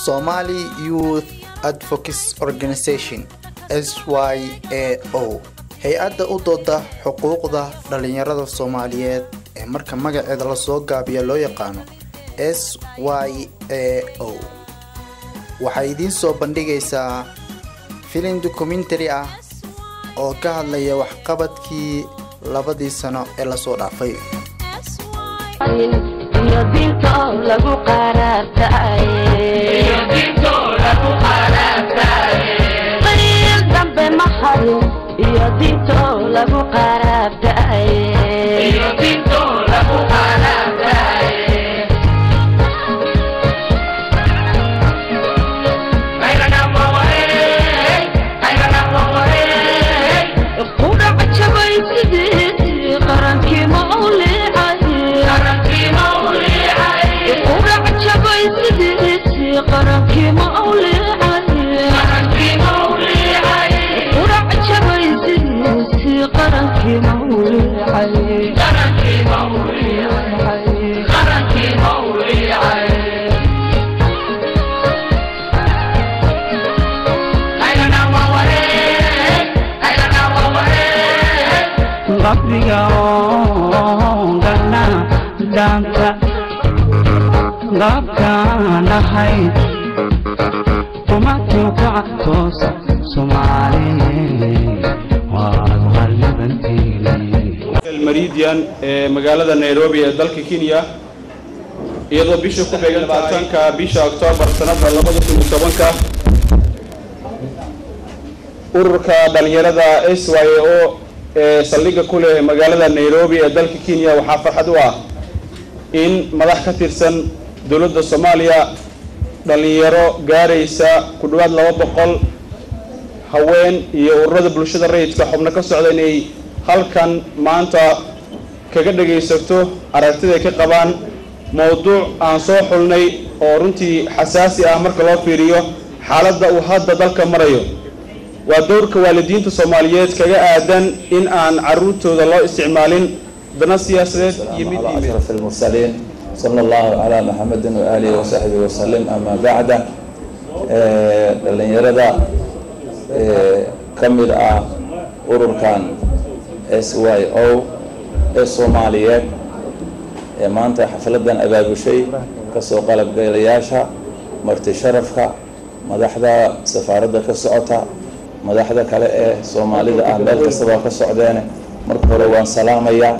Somali Youth Advocacy Organization SYAO, hay-adda u dooda xuquuqda dhalinyarada Soomaaliyeed ee marka magaceeda lasoo gaabiya loo yaqaano SYAO, waxay idiin soo bandhigaysaa filim documentary ah oo ka hadlaya waxqabadkii 2dii sano ee lasoo dhaafay. Iyo diinto lagu qaraabtaaye, qiil dambe ma harin. Iyo diinto lagu qaraabtaaye. Qudhac jabay sideedii qarankii ma u leecay? Qudhac jabay sideedii qarankii ma u leecay? Qudhac jabay sidiisii qarankii ma u leecay? Qabriga oongana dhaanta qaabkaan ahay umadtukaca toosa Soomaaliye waad qarnibantiini. Meridian ee magaalada Nairobi ee dalka Kenya, iyadoo bisha ku beegan 20-ka bisha Oktoobar sanadda 2010-ka, ururka dhalinyarada SYAO ee saldhigga ku leh magaalada Nairobi ee dalka Kenya waxaa farxad u ah in madax ka tirsan dowladda Soomaaliya, dhalinyaro gaaraysa ku dhawaad 200, haween iyo ururada bulshada rayidka xubno ka socda inay halkan maanta kaga dhagaysato aragtida ay ka qabaan mowduuc aan soo xulnay oo runtii xasaasi ah marka loo fiiriyo xaaladda uu hadda dalka marayo. Waa dowrka waalidiinta Soomaaliyeed kaga aadan in aan carruurtooda loo isticmaalin dana siyaasadeed iyo mid على diimeed. أشرف المرسلين، صلى الله على محمد وآله وصحبه وسلم. أما بعد، dhalinyarada ka mid ah ururkan SYO ee Soomaaliyeed ee maanta xafladan abaabushay, kasoo qalabgalayaasha, marti sharafka, madaxda safaaradda ka socota, madaxda kale ee Soomaalida ah meel kastaba ka socdeene, marka hore waan salaamayaa.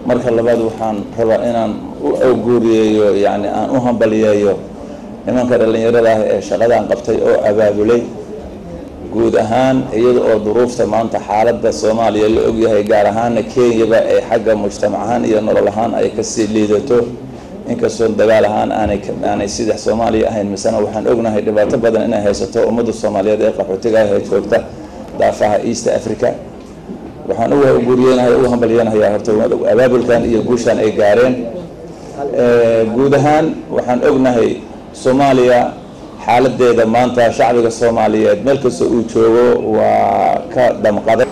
Marka labaad waxaan rabaa inaan u awguuriyeeyo, yani aan u hambaliyeeyo nimanka dhalinyarada ah ee shaqadan qabtay oo abaabulay. Guud ahaan, iyada oo duruufta maanta xaaladda Soomaaliya la ogyahay, gaar ahaana Kenyaba ay xagga mujtamac ahaan iyo nolol ahaan ay kasii liidato, inkastoo dagaal ahaan aanay sida Soomaaliya ahayn, misena waxaan ognahay dhibaato badan inay haysato ummadda Soomaaliyeed ee qaxootiga ah ee joogta daafaha East Africa. Waxaan u guuriyeenahay, u hambalyeenayaa horta abaabulkan iyo guushan ay gaareen. Guud ahaan waxaan ognahay Soomaaliya xaaladeeda maanta, shacbiga Soomaaliyeed meel kasta uu joogo waa ka damqaday.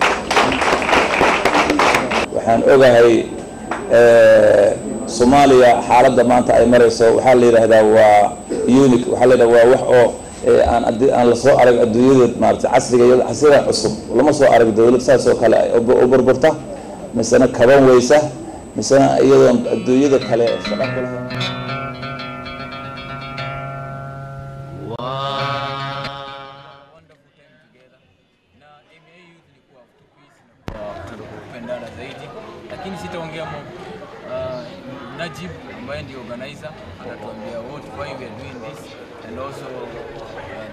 Waxaan ogahay Soomaaliya xaaladda maanta ay marayso waxaa la yidhaahdaa waa unique, waxaa la yidhahdaa waa wax oo aan aan lasoo arag adduunyada maarata casriga iyo casriga cusub lama soo arag dowlad saas oo kale ay u burburta, misena kaban weysa, misena iyadoon adduunyada kale shaqo ku lahayn. Wonderful time together na MA Youth ni kuwa to peace na kwa kupendana zaidi, lakini sitaongea mo. Najib ambaye ndio organizer atatuambia what why we are doing this and also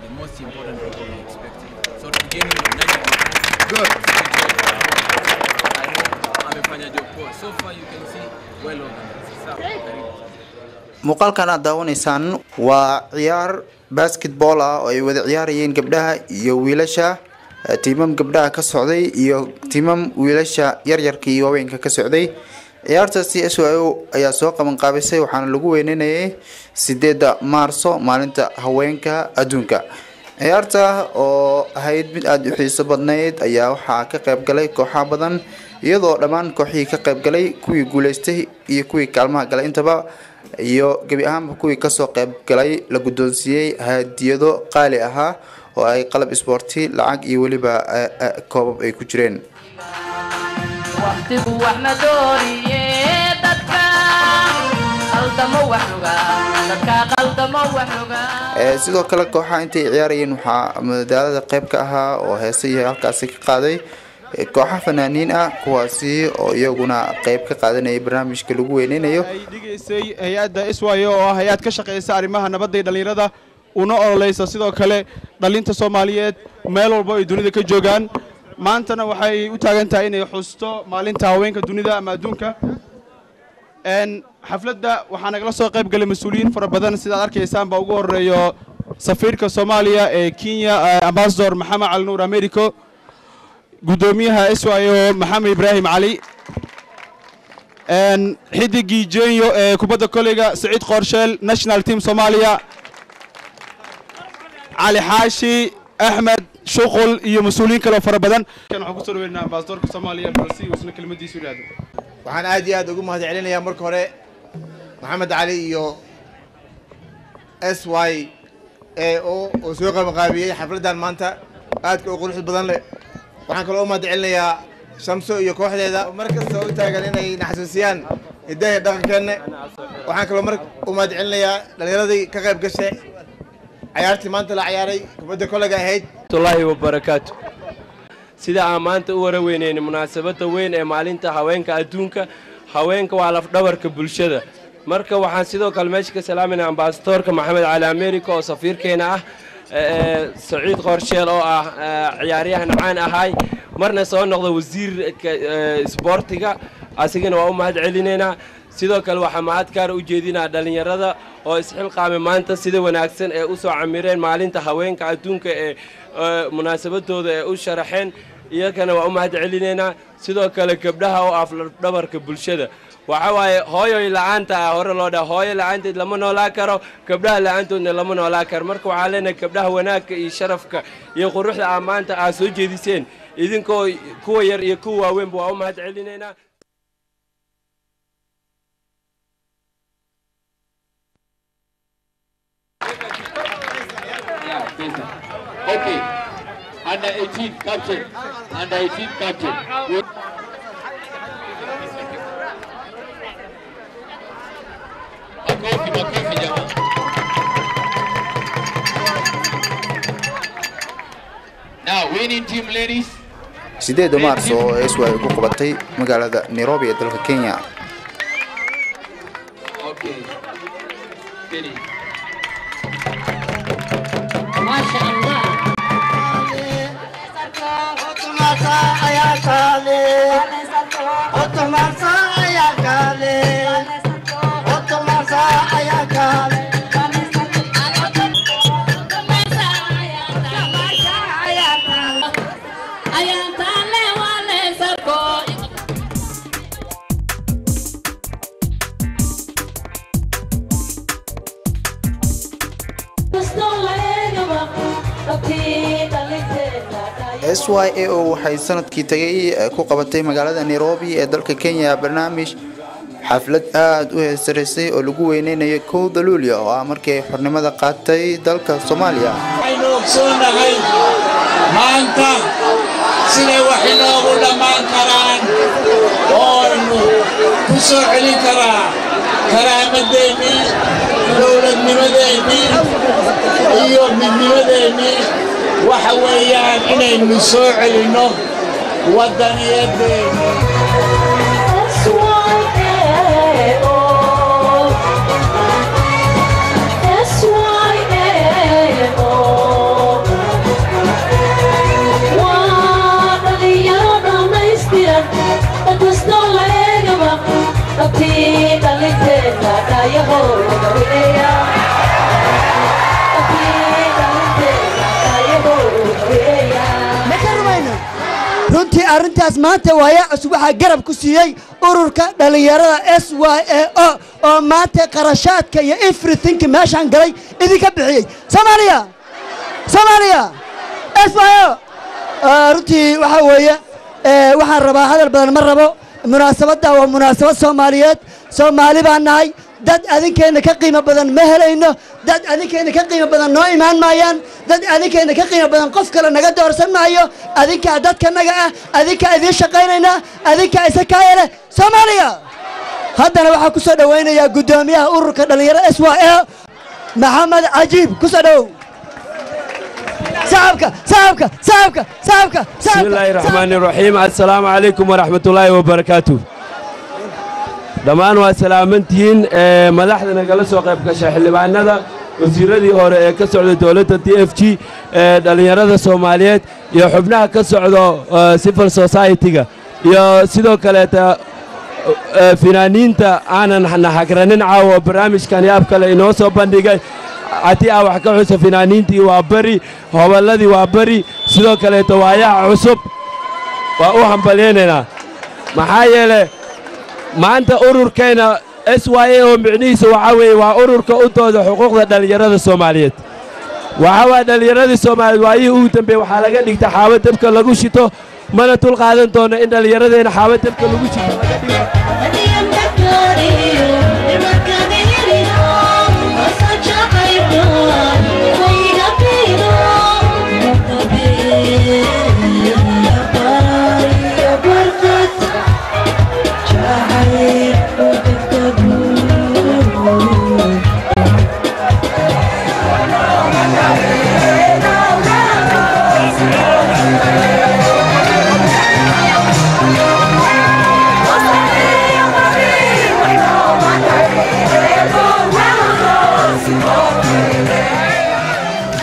the most important people we expecting. So to begin with, Najib. Good. I know amefanya job poa. So far you can see well organized. Sawa, karibu. Muuqaalkan aad daawanaysaan waa ciyaar basketball ah oo ay wada ciyaarayeen gabdhaha iyo wiilasha, tiimam gabdhaha ka socday iyo tiimam wiilasha yaryarka iyo waaweynka ka socday. Ciyaartaasi SYO ayaa soo qaban qaabisay, waxaana lagu weyneynayay 8-da Maarso, maalinta haweenka adduunka. Ciyaarta oo ahayd mid aada u xiiso badnayd ayaa waxaa ka qayb galay kooxo badan, iyadoo dhammaan kooxihii ka qayb galay, kuwii guuleystay iyo kuwii kaalmaha galay intaba, iyo gebi ahaanba kuwii kasoo qayb galay la guddoonsiiyey hadiyado qaali ahaa oo ay qalab isboorti, lacag iyo weliba koobab ay ku jireen. Waqtigu wax ma dooriye, dadka qaldamo wax oga, dadka qaldamo wax oga. Sidoo kale kooxaha intay ciyaarayeen waxaa madadaalada qayb ka ahaa oo heese iyo halkaasi ka qaaday kooxa fanaaniin ah, kuwaasi oo iyaguna qayb ka qaadanayay barnaamijka lagu weyneynayo. Ay dhigaysay hay-adda SYO oo ah hay-ad ka shaqaysa arrimaha nabadda iyo dhallinyarada, una ololeysa sidoo kale dhalinta Soomaaliyeed meel walba ay dunida ka joogaan. Maantana waxay u taagan tahay inay xusto maalinta haweenka dunida ama adduunka. Xafladda waxaa nagala soo qayb galay mas-uuliyiin fara badan, sidaad arkaysaan baa ugu horreeyo safiirka Soomaaliya ee Kenya, Ambassador Maxamed Cali Nuur Americo, guddoomiyaha SYO Maxamed Ibraahim Cali, xidigii Jenyo ee kubadda koleyga Saciid Qoorsheel, national team Soomaaliya, Cali Xaashi Axmed Shuqul iyo mas-uuliyiin kaloo fara badan. Waxaan kusoo dhaweynaa ambasadorka Soomaaliya balsi uusna kelmadiisu yidhaahdo. Waxaan aad iyo aad ugu mahad celinayaa marka hore Maxamed Cali iyo SYAO oo soo qabanqaabiyey xafladdan maanta aadka u quruxda badan leh. Waxaan kaloo u mahad celinayaa Shamso iyo kooxdeeda oo mar kasta u taagan inay naxasuusiyaan hiddaha iyo dhaqankeenna. Waxaan kaloo mar u mahad celinayaa dhallinyaradii ka qayb gashay cayaartii maanta la ciyaaray, kubadda kolayga ahayd. Allahi wabarakaatu. Sida aan maanta u wara weyneynay munaasabadda weyn ee maalinta haweenka adduunka, haweenka waa lafdhabarka bulshada. Marka waxaan sidoo kale meesha ka salaamayna ambasadoorka Maxamed Cali America oo safiirkeena ah, Saciid Qorsheel oo ah ciyaaryahan caan ahay, marna soo noqda wasiirka isboortiga, asigana waa u mahad celinaynaa. Sidoo kale waxaa mahad gaar u jeedinaa dhallinyarada oo isxilqaamay maanta sida wanaagsan ee u soo camireen maalinta haweenka adduunka ee munaasabadooda ee u sharaxeen, iyagana waa u mahad celinaynaa. Sidoo kale gabdhaha oo ah lafdhabarka bulshada, waxa waaye hooyoy la'aanta ah hore loo dhaha, hooyo la'aanteed lama noolaa karo, gabdhaha la'aantoodna lama noolaa karo. Marka waxaa leenahay gabdhaha, wanaagka iyo sharafka iyo quruxda aa maanta aa soo jeediseen idinkoo kuwa yar iyo kuwa waaweynba, waa u mahad celinaynaa. Okay. Under 18 captain. Under 18 captain. Makofi, makofi jamaa. Now, winning team ladies. 8 Maars oo SY ku qabatay magaalada Nairobi ee dalka Kenya. Okay. Finish. Maasha Allah. SYAO waxay sanadkii tagay ku qabatay magaalada Nairobi ee dalka Kenya barnaamij xaflad aada u heesaraysay oo lagu weyneynayo 1 Luulyo oo ah markii ay xornimada qaatay dalka Soomaaliya. Waxaynu ogsoonahay maanta siday wax inoogu dhammaan karaan ooaynu ku soo celin karaa karaamadeennii, dowladnimadeennii iyo midnimadeennii, waxa weeyaan inaynu soo celinno waddaniyadeenni. SYAO SYAO waa dhalinyaro dhammaystiran, dadkastoo la eegaba dhabtii dhalinteeda dhaayahooda weeya, dhabtii dhalinteeda dhaayahooda weeya. Ma ka rumayno runtii arrintaas. Maanta waaya cusub waxaa garab ku siiyey ururka dhallinyarada SYAO oo maanta qarashaadka iyo everything meeshaan galay idinka bixiyey. Soomaaliya, Soomaaliya, SYO. Runtii waxaa weeye, waxaan rabaa hadal badan ma rabo. Munaasabadda waa munaasabad Soomaaliyeed, Soomaali baan nahay. Dad adinkeena ka qiimo badan ma helayno, dad adinkeena ka qiimo badan noo imaan maayaan, dad adinkeena ka qiimo badan qof kale naga doorsan maayo. Adinkaa dadkanaga ah, adinkaa idiin shaqaynaynaa, adinkaa isa kaaya leh Soomaaliya. Haddana waxaa ku soo dhowaynayaa guddoomiyaha ururka dhallinyarada S Y A, Maxamed Cajiib. Ku soo dhowow. Sacabka, sacabka, sacabka, sacabka. بسم الله الرحمن الرحيم. السلام عليكم ورحمة الله وبركاته. Dhammaan waa salaamantihiin madaxda nagala soo qayb gashay, xildhibaanada, wasiiradii hore ee ka socda dowladda TFG, dhallinyarada Soomaaliyeed iyo xubnaha ka socdo civil society-ga, iyo sidoo kaleeta finaaniinta aanan naxagranin caawa barnaamijkan yaab kale inoo soo bandhigay. Haddii aa wax ka xusa finaaniintii waa beri, hobolladii waa beri, sidoo kaleeta waayaha cusub waa u hambalyaynaynaa. Maxaa yeele maanta ururkeenna S Y A oo micnihiisa waxaa weeye waa ururka u dooda xuquuqda dhallinyarada Soomaaliyeed. Waxaa waaya dhallinyaradii Soomaaliyeed waayihii ugu dambeeyey waxaa laga dhigta xaabo dabka lagu shito. Mana dul qaadan doono in dhallinyaradeenna xaabo dabka lagu shito laga dhigo.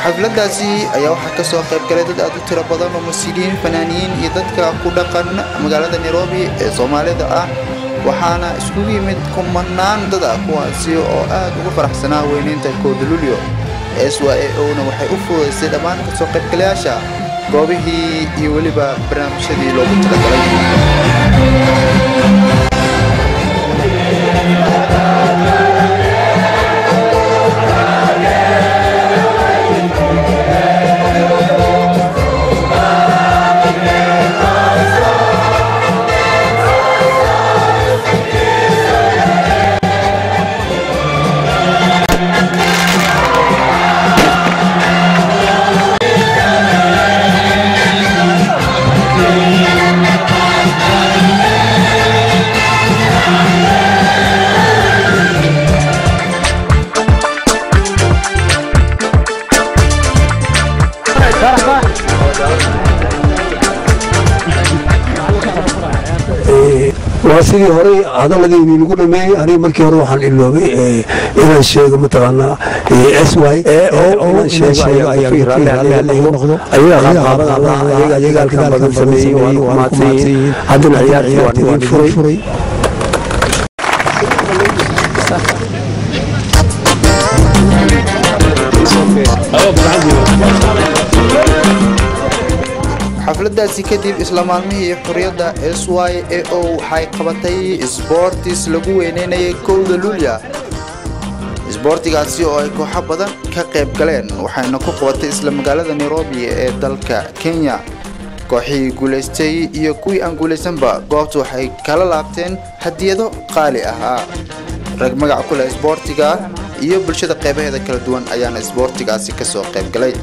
Xafladaasi ayaa waxaa ka soo qayb galay dad aad u tiro badan oo mas-uuliyiin, fanaaniyiin iyo dadka ku dhaqan magaalada Nairobi ee Soomaalida ah, waxaana iskugu yimid kumanaan dad ah, kuwaasi oo aad ugu faraxsanaa weyneynta 1-da Luulyo. S Y A O na waxay u fududaysay dhammaan kasoo qaybgalayaasha goobihii iyo weliba barnaamijyadii loogu talagalay. Waa sidii horey hadalladeydii lagu dhameeyey. Aniga markii hore waxaan iloobay inaan sheego mataqaanaa S Y A O inaan sheego ayaan noqdo. Ayaga qaabqaabada lahaa, ayaga dagaalkan badan sameeyey, waana ku mahadsan yihiin. Haddana ciyaartii waan idin furay. Xafladaasi kadib, isla maalmihii xorriyadda, S Y A O waxay qabatay sboortis lagu weyneynayay 1-da Luulya, isboortigaasi oo ay kooxo badan ka qayb galeen, waxayna ku qabatay isla magaalada Nairobi ee dalka Kenya. Kooxihii guulaystay iyo kuwii aan guulaysanba goobta waxay kala laabteen hadiyado qaali ahaa. Rag magac ku leh isboortiga iyo bulshada qeybaheeda kala duwan ayaana isboortigaasi kasoo qayb galay.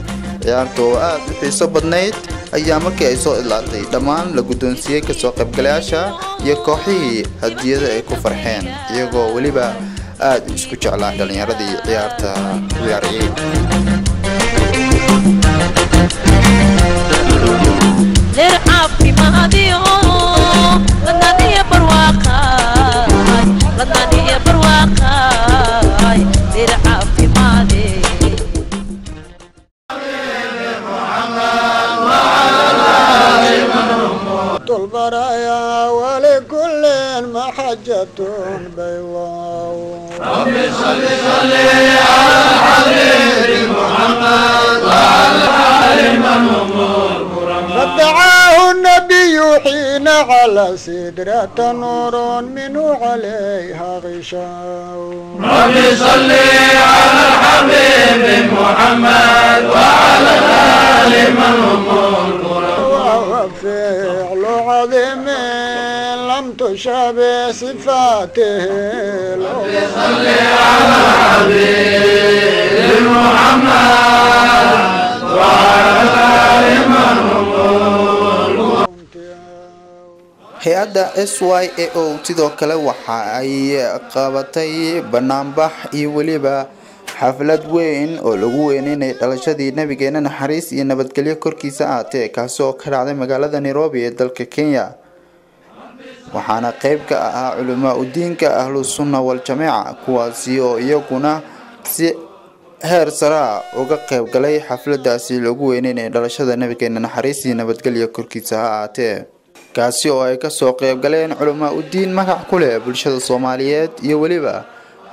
Ciyaarta oo aad u xiiso badnayd ayaa markii ay soo idlaatay dhammaan la guddoonsiiyey kasoo qaybgalayaasha iyo kooxihii hadiyada ay ku farxeen, iyagoo weliba aad isku jeclaa dhallinyaradii ciyaarta ciyaarayay. البرايا ولكل محجة بيضاء. رب صل صل على الحبيب محمد وعلى آل من هم. فدعاه النبي حين على سدرة نور منه عليها غشاء. رب صل على الحبيب محمد وعلى آل من هم. وهو فعل عظيم لم لم تشابه صفاته. صل على الحبيب محمد وعلى آل من هم. Hay-adda SYAO sidoo kale waxa ay qabatay banaanbax iyo weliba xaflad weyn oo lagu weyneynayay dhalashadii nabigeena, naxariis iyo nabadgelyo korkiisa ahaatee, kaasi oo ka dhacday magaalada Nairobi ee dalka Kenya. Waxaana qeyb ka ahaa culamaa udiinka Ahlu Sunna wal-Jameeca, kuwaasi oo iyaguna si heer sare ah uga qeyb galay xafladaasi lagu weyneynayay dhalashada nabigeena, naxariis iyo nabadgelyo korkiisa ha ahaatee, kaasi oo ay kasoo qeyb galeen culamaa udiin magac ku leh bulshada Soomaaliyeed iyo weliba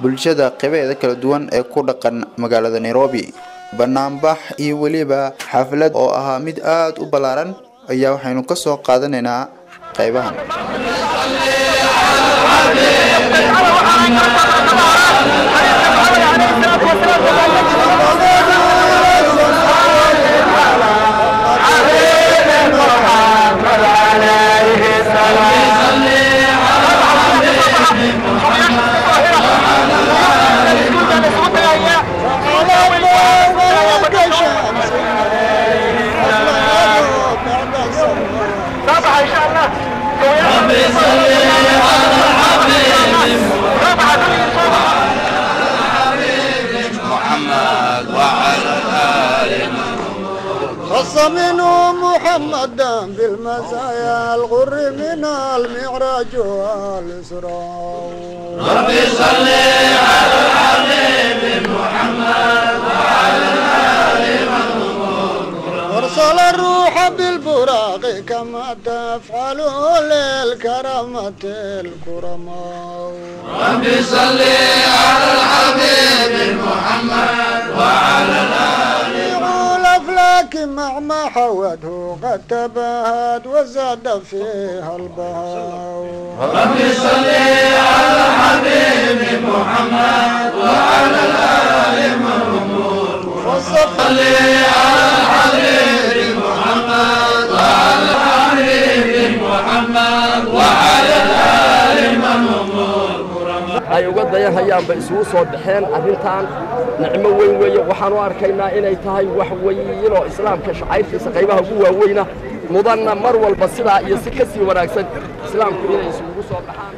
bulshada qeybaheeda kala duwan ee ku dhaqan magaalada Nairobi. Banaanbax iyo weliba xaflad oo ahaa mid aada u ballaaran ayaa waxaynu kasoo qaadanaynaa qeybahan. خص منه محمدا بالمزايا الغر من المعراج والإسراء. ربي صل على الحبيب محمد وعلى آل من أرسل الروح بالبراق كما تفعله للكرامة الكرماء. ربي صل على الحبيب محمد وعلى آل الأفلاك مع ما حوته قد تباهت وزاد فيها البهاء. ربي صل على الحبيب محمد وعلى الآل من هم. صل على الحبيب محمد وعلى الحبيب محمد وعلى الآل من هم. Ay uga dayanhayaan bay isugu soo baxeen arrintan nicmo weyn weeye. Waxaan u arkaynaa inay tahay wax weyn oo islaamka shacayrtiisa qaybaha ugu waaweyna mudanna mar walba sidaa iyo si ka sii wanaagsan islaamku inay isugu soo baxaan.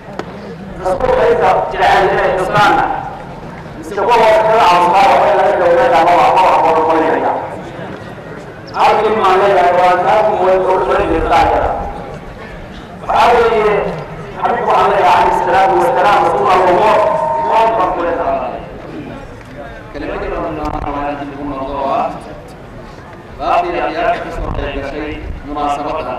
Munaasabada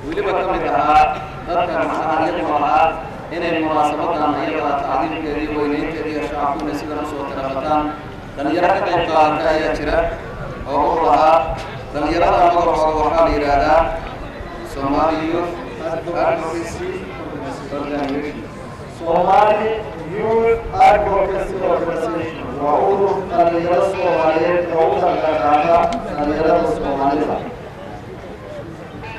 weliba ka mid ahaa dadka macnaha iyagu ahaa inay munaasabadan iyada tacdiimkeedii, weynaynteedii iyo shacabku inay sidan usoo tarafataan. Dhalinyaro ka qayb qaadata ayaa jira oo u lahaa dhalinyarada magacooda waxaa la yidhaahdaa Somali Youth Advocacy Organization. Somali Youth Advocacy Organization waa urur dhalinyaro Soomaaliyeed oo u dhaqdhaqaaqa dhalinyarada Soomaalida.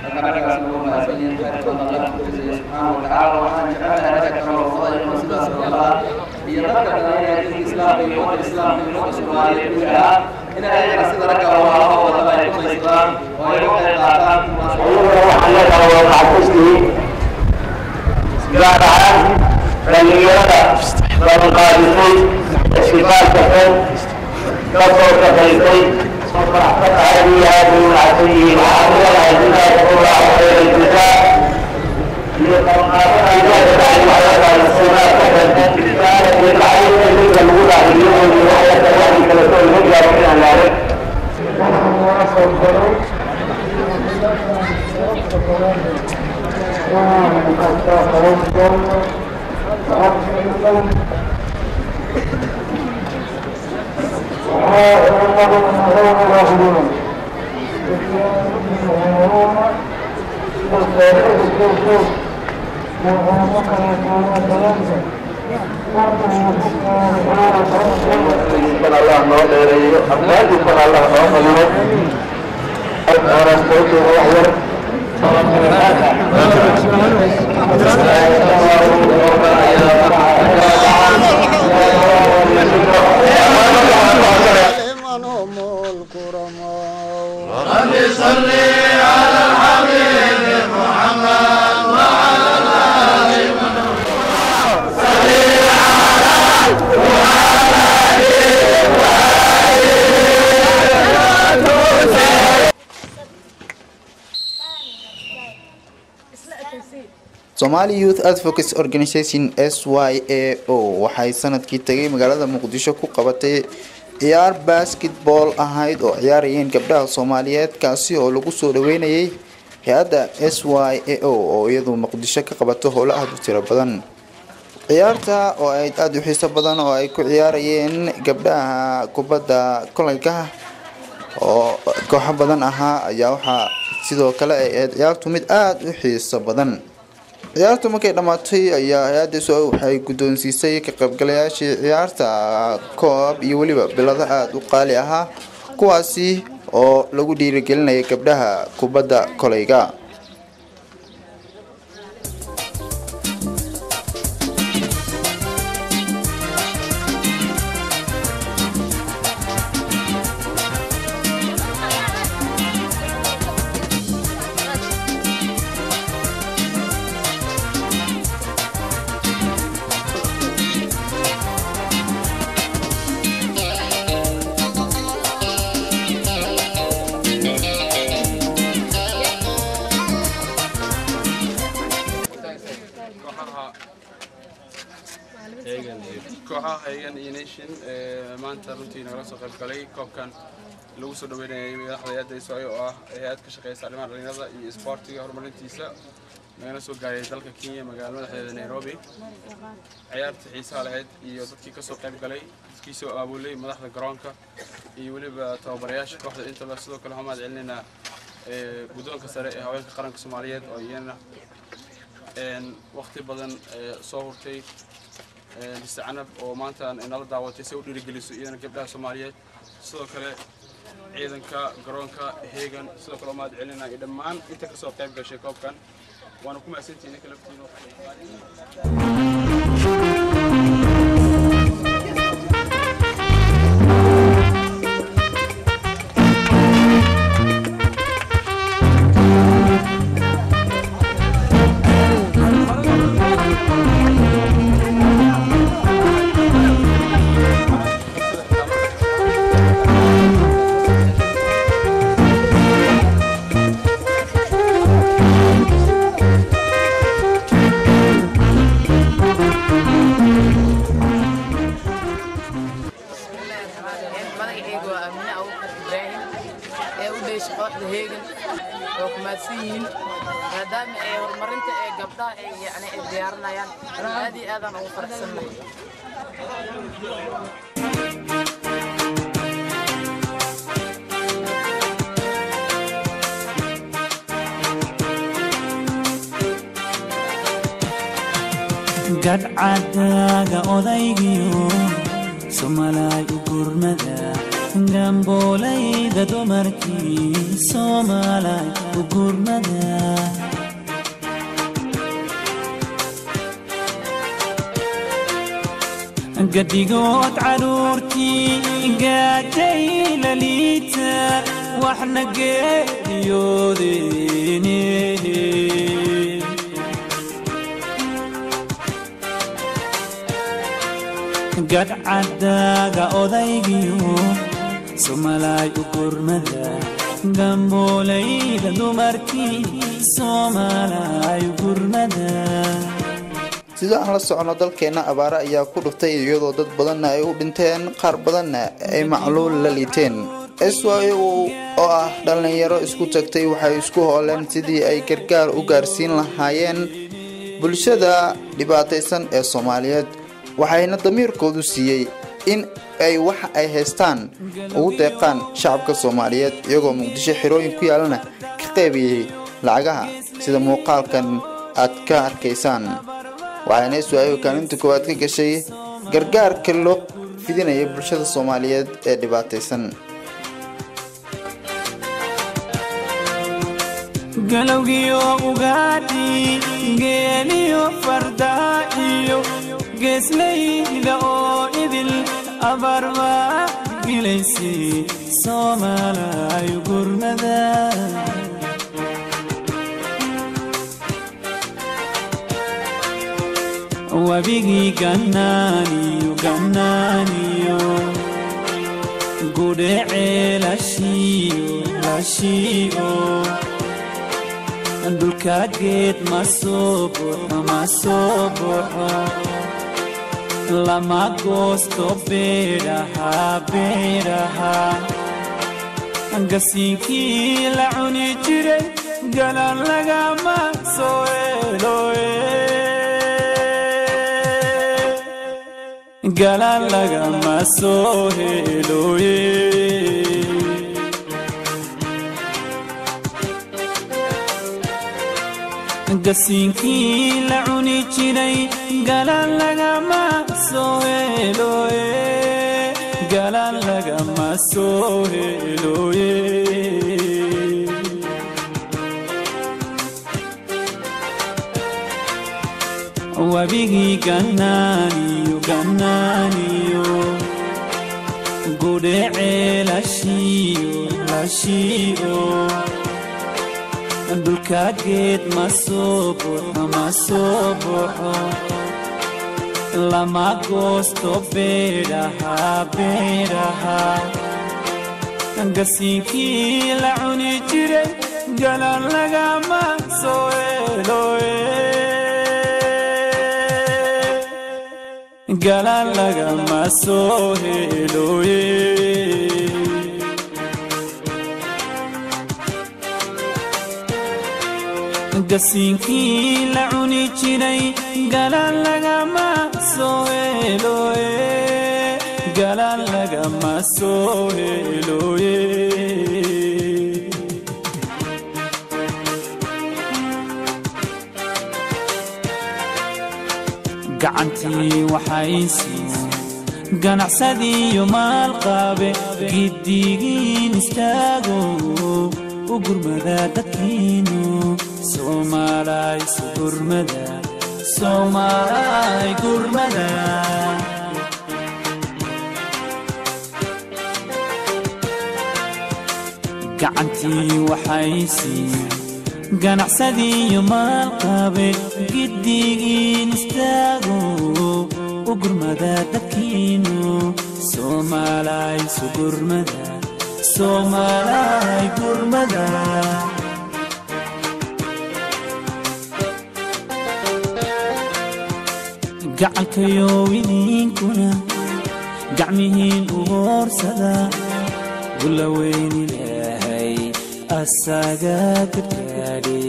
Marka raggaasna waa mahadsan yihiin, khayr badan Allah ku jazaya subxaana wa tacaala. Waxaan jecelnahay ragga kale oo fadayno sidaas oo kale ah iyo dadka kale diinka islaamka iyo ummadda islaamka iyo ummadda Soomaaliyeed guud ahaan in ayagana sida ragga walaalahooda ay ku daysadaan oo ay uga qayb qaataan. Waxaan leedahay waa maxafuustihiin, gaar ahaan dhalinyarada balanqaadisay isbitaalka kan ka soo shaqaysay. Aad iyo aad bay u mahadsan yihiin. Waxaan leedahay sidaas allahu khayr aljazaa iyo qabanqaabada lagu dhaariyo waxii kaleto laga gaaro inaan laarin. Allah noo dheereeyo, afraadiisana Allah noo qaliyo. Wax yar. Somali Youth Advocacy Organization SYAO waxay sanadkii tagay magaalada Muqdisho ku qabatay ciyaar basketball ahayd oo ciyaarayeen gabdhaha Soomaaliyeed, kaasi oo lagu soo dhaweynayay hay-adda SYAO oo iyadu Muqdisho ka qabato howlo aad u tiro badan. Ciyaarta oo ay aada u xiiso badan oo ay ku ciyaarayeen gabdhaha kubadda kolayga oo kooxo badan ahaa ayaa waxaa sidoo kale ay ahayd ciyaartu mid aada u xiiso badan. Ciyaartu markay dhammaatay ayaa hay-adda SYAO waxay guddoonsiisay ka qaybgalayaashii ciyaarta koob iyo weliba bilado aada u qaali ahaa, kuwaasi oo lagu dhiirigelinayay gabdhaha kubadda kolayga. Kooxaha Heegan iyo Nation ee maanta runtii nagala soo qayb galay koobkan lagu soo dhaweynayay madaxda hay-adda SYAO oo ah hay-ad ka shaqeysa arrimaha dhalinyarada iyo isboortiga horumarintiisa, nagana soo gaaray dalka Kenya, magaalada madaxdeeda Nairobi. Ciyaarta xiisaha lahayd iyo dadkii kasoo qayb galay, dadkii soo abaabulay, madaxda garoonka iyo weliba tababarayaasha kooxda intaba. Sidoo kale waxaan mahad celinaynaa guddoonka sare ee haweenka qaranka Soomaaliyeed oo iyana waqti badan soo hurtay, Mr. Canab oo maanta nala daawatay si u dhiirigeliso iyadana gabdhaha Soomaaliyeed. Sidoo kale ciidanka garoonka Heegan sidoo kale mahad celinaa iyo dhammaan inta kasoo qayb gashay koobkan. Waana ku mahadsantihiin idinka laftiina. Magacaygu waa Amine Abuukar Ibraahim ee u dheesha kooxda Heegan. Waa ku mahadsan yihiin maadaama ay horumarinta ee gabdhaha ay yacni ay diyaarinayaan. Aad iyo aadaan ugu faraxsannahay. Gadhcadaaga odaygiyo Somalay u gurmada, gambolayda dumarkii Somalay u gurmada. Gadigood caruurtii gaajay laliita waxna geeriyoodeen. Gadhcadaaga odaygiyo Somalay u gurmada, gambolayda dumarkii Somalay u gurmada. Sida aan la socono, dalkeena abaare ayaa ku dhuftay, iyadoo dad badanna ay u dhinteen, qaar badanna ay macluul la liiteen. SYAO oo ah dhalinyaro isku tagtay waxay isku hooleen sidii ay gargaar u gaarsiin lahaayeen bulshada dhibaataysan ee Soomaaliyeed, waxayna damiirkoodu siiyey in ay wax ay haystaan ugu deeqaan shacabka Soomaaliyeed, iyagoo Muqdisho xerooyin ku yaalana ka qaybiyey lacagaha sida muuqaalkan aad ka arkaysaan. Waxayna SYAO kaalinta koowaad ka gashay gargaarka loo fidinaya bulshada Soomaaliyeed ee dhibaataysan. Galowgiyo ugaadhi geeliyo fardaa iyo geeslayda oo idil abaarbaa gilaysay Soomaalay gurmada. Wabigii gannaaniyo gannaaniyo gudhece lashiyo lashiyo. Dhulka geed ma soo buuxo, ma soo buuxo, lama goosto beeraha, beeraha. Gasiinkii la cuni jiray galaan lagama soo helo, galaan lagama soo helo. Gasiinkii la cuni jiray galaan lagama soo helo, galaan lagama soo helo. Wabigii ganaaniyo, ganaaniyo, gudhece lashiyo, lashiyo. Dhulka geed ma soo buuxo, ma soo buuxo, lama goosto beeraha, beeraha. Gasiinkii la cuni jiray galaan lagama soo helo, galaan lagama soo helo. Gasiinkii la cuni jiray galaan lagama soo helo, galaan lagama soo helo. Gacantii waxaysiiyo ganacsadiiyo maalqaabe giddigiin istaago u gurmada dadkiinu. Soomaalay su gurmada, Soomaalay gurmada. Gacantii waxaysiiyo ganacsadiiyo maalqaabe giddigiin istaago u gurmada dadkiinu. Soomaalay su gurmada, Soomaalay gurmada. Gacalkayo idinkuna gacmihiin u hoorsada gula weyn Ilaahay asaga gargaadhe,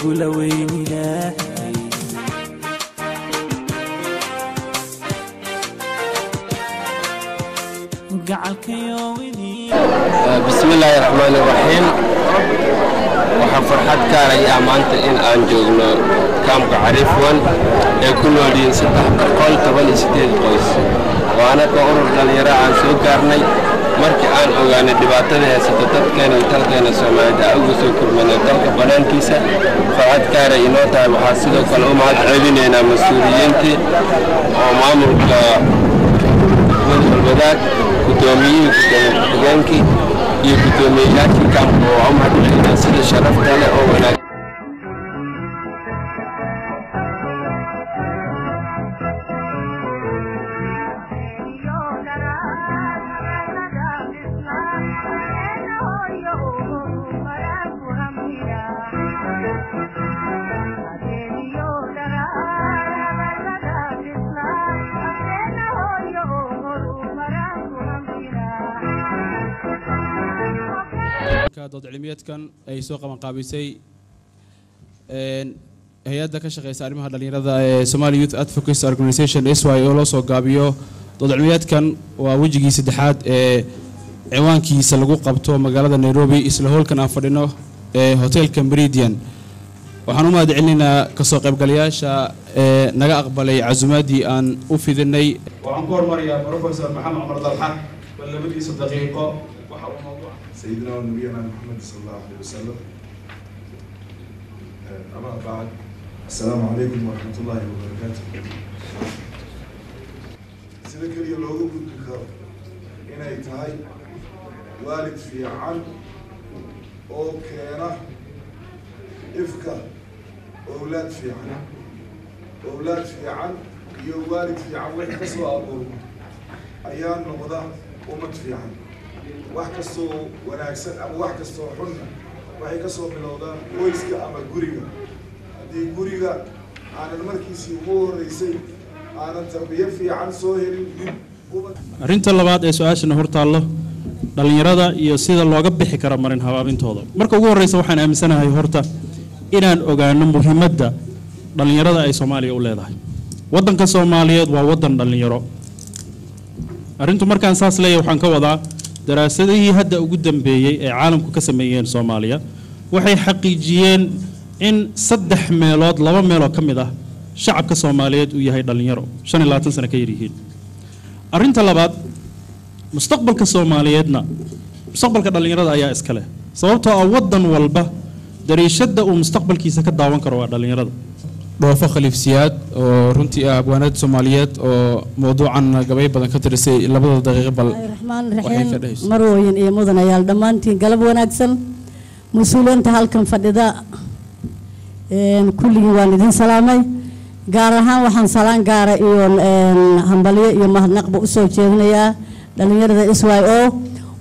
gula weyn Ilaahay. Gacalkayo. Bismi illaahi raxmaani raxiim. Waxaa farxad gaaray ah maanta in aan joogno kaamka Cariifwan ee ku nool yihiin 318 qoys oo anaka urur dhallinyaro aan soo gaarnay markii aan ogaanay dhibaatada haysata dadkeena iyo dalkeena Soomaaliyeed aan uga soo kulmanay dalka bannaankiisa. Farxad gaaray inoo tahay. Waxaa sidoo kale u mahad celinaynaa mas-uuliyiintii oo maamulka wadaag, guddoomiyihii, gudoomiye ku-xigeenkii iyo guddoomiyeyaashii kaamka oo u mahad celinaa sida sharafta leh oo wanaag. Dood cilmiyeedkan ay soo qaban qaabisay hay-adda ka shaqeysa arrimaha dhalinyarada ee Somali Youth Advocacy Organization, SY oo loo soo gaabiyo. Dood cilmiyeedkan waa wejigii saddexaad ee ciwaankiisa lagu qabto magaalada Nairobi, isla hoolkan aan fadhino ee hotelka Meridian. Waxaan u mahad celinaynaa kasoo qaybgalayaasha ee naga aqbalay casumaadii aan u fidinay. Waxaan ku hormarayaa Professor Maxamed Cumar Dalxa bal labadiisa daqiiqo waxa uu mawduuca. سيدنا ونبينا محمد صلى الله عليه وسلم. أما بعد، السلام عليكم ورحمة الله وبركاته. Sida keliya loogu gudbi karo inay tahay waalid fiican oo keena ifka owlaad fiican, owlaad fiican iyo waalid fiican wixii ka soo abuurma ayaa noqda ummad fiican. Wax kastoo wanaagsan ama wax kastoo xunna Waxay ka soo bilowdaan qoyska ama guriga. Haddii guriga aanan markiisii ugu horreysay aanan tarbiyo fiican soo helin dib. Arrinta labaad ee su-aashana hor taallo, dhallinyarada iyo sida looga bixi karo marin habaabintooda. Marka ugu horreysa, waxaan aaminsanahay horta inaan ogaano muhiimadda dhallinyarada ay Soomaaliya u leedahay. Waddanka Soomaaliyeed waa waddan dhallinyaro. Arrintu markaan saas leeyahay, waxaan ka wadaa daraasadihii hadda ugu dambeeyey ee caalamku ka sameeyeen Soomaaliya waxay xaqiijiyeen in saddex meelood laba meeloo ka mid ah shacabka Soomaaliyeed uu yahay dhallinyaro 25 sano ka yaryihiin. Arrinta labaad, mustaqbalka Soomaaliyeedna mustaqbalka dhallinyarada ayaa iska leh, sababtoo ah waddan walba dariishadda uu mustaqbalkiisa ka daawan karo waa dhallinyarada. Dhoofo Khaliif Siyaad, oo runtii ah abwaanad Soomaaliyeed oo mowduucan gabay badan ka tirisay, labada daqiiqo bal Raxmaan waxay ka Raxiim. dhehayso. Marwooyin iyo mudanayaal, dhammaantiin galab wanaagsan. Mas-uuliyiinta halkan fadhida kulligii waan idin salaamay. Gaar ahaan waxaan salaan gaara iyo hambalyo iyo mahadnaqba usoo jeedinayaa dhallinyarada SYO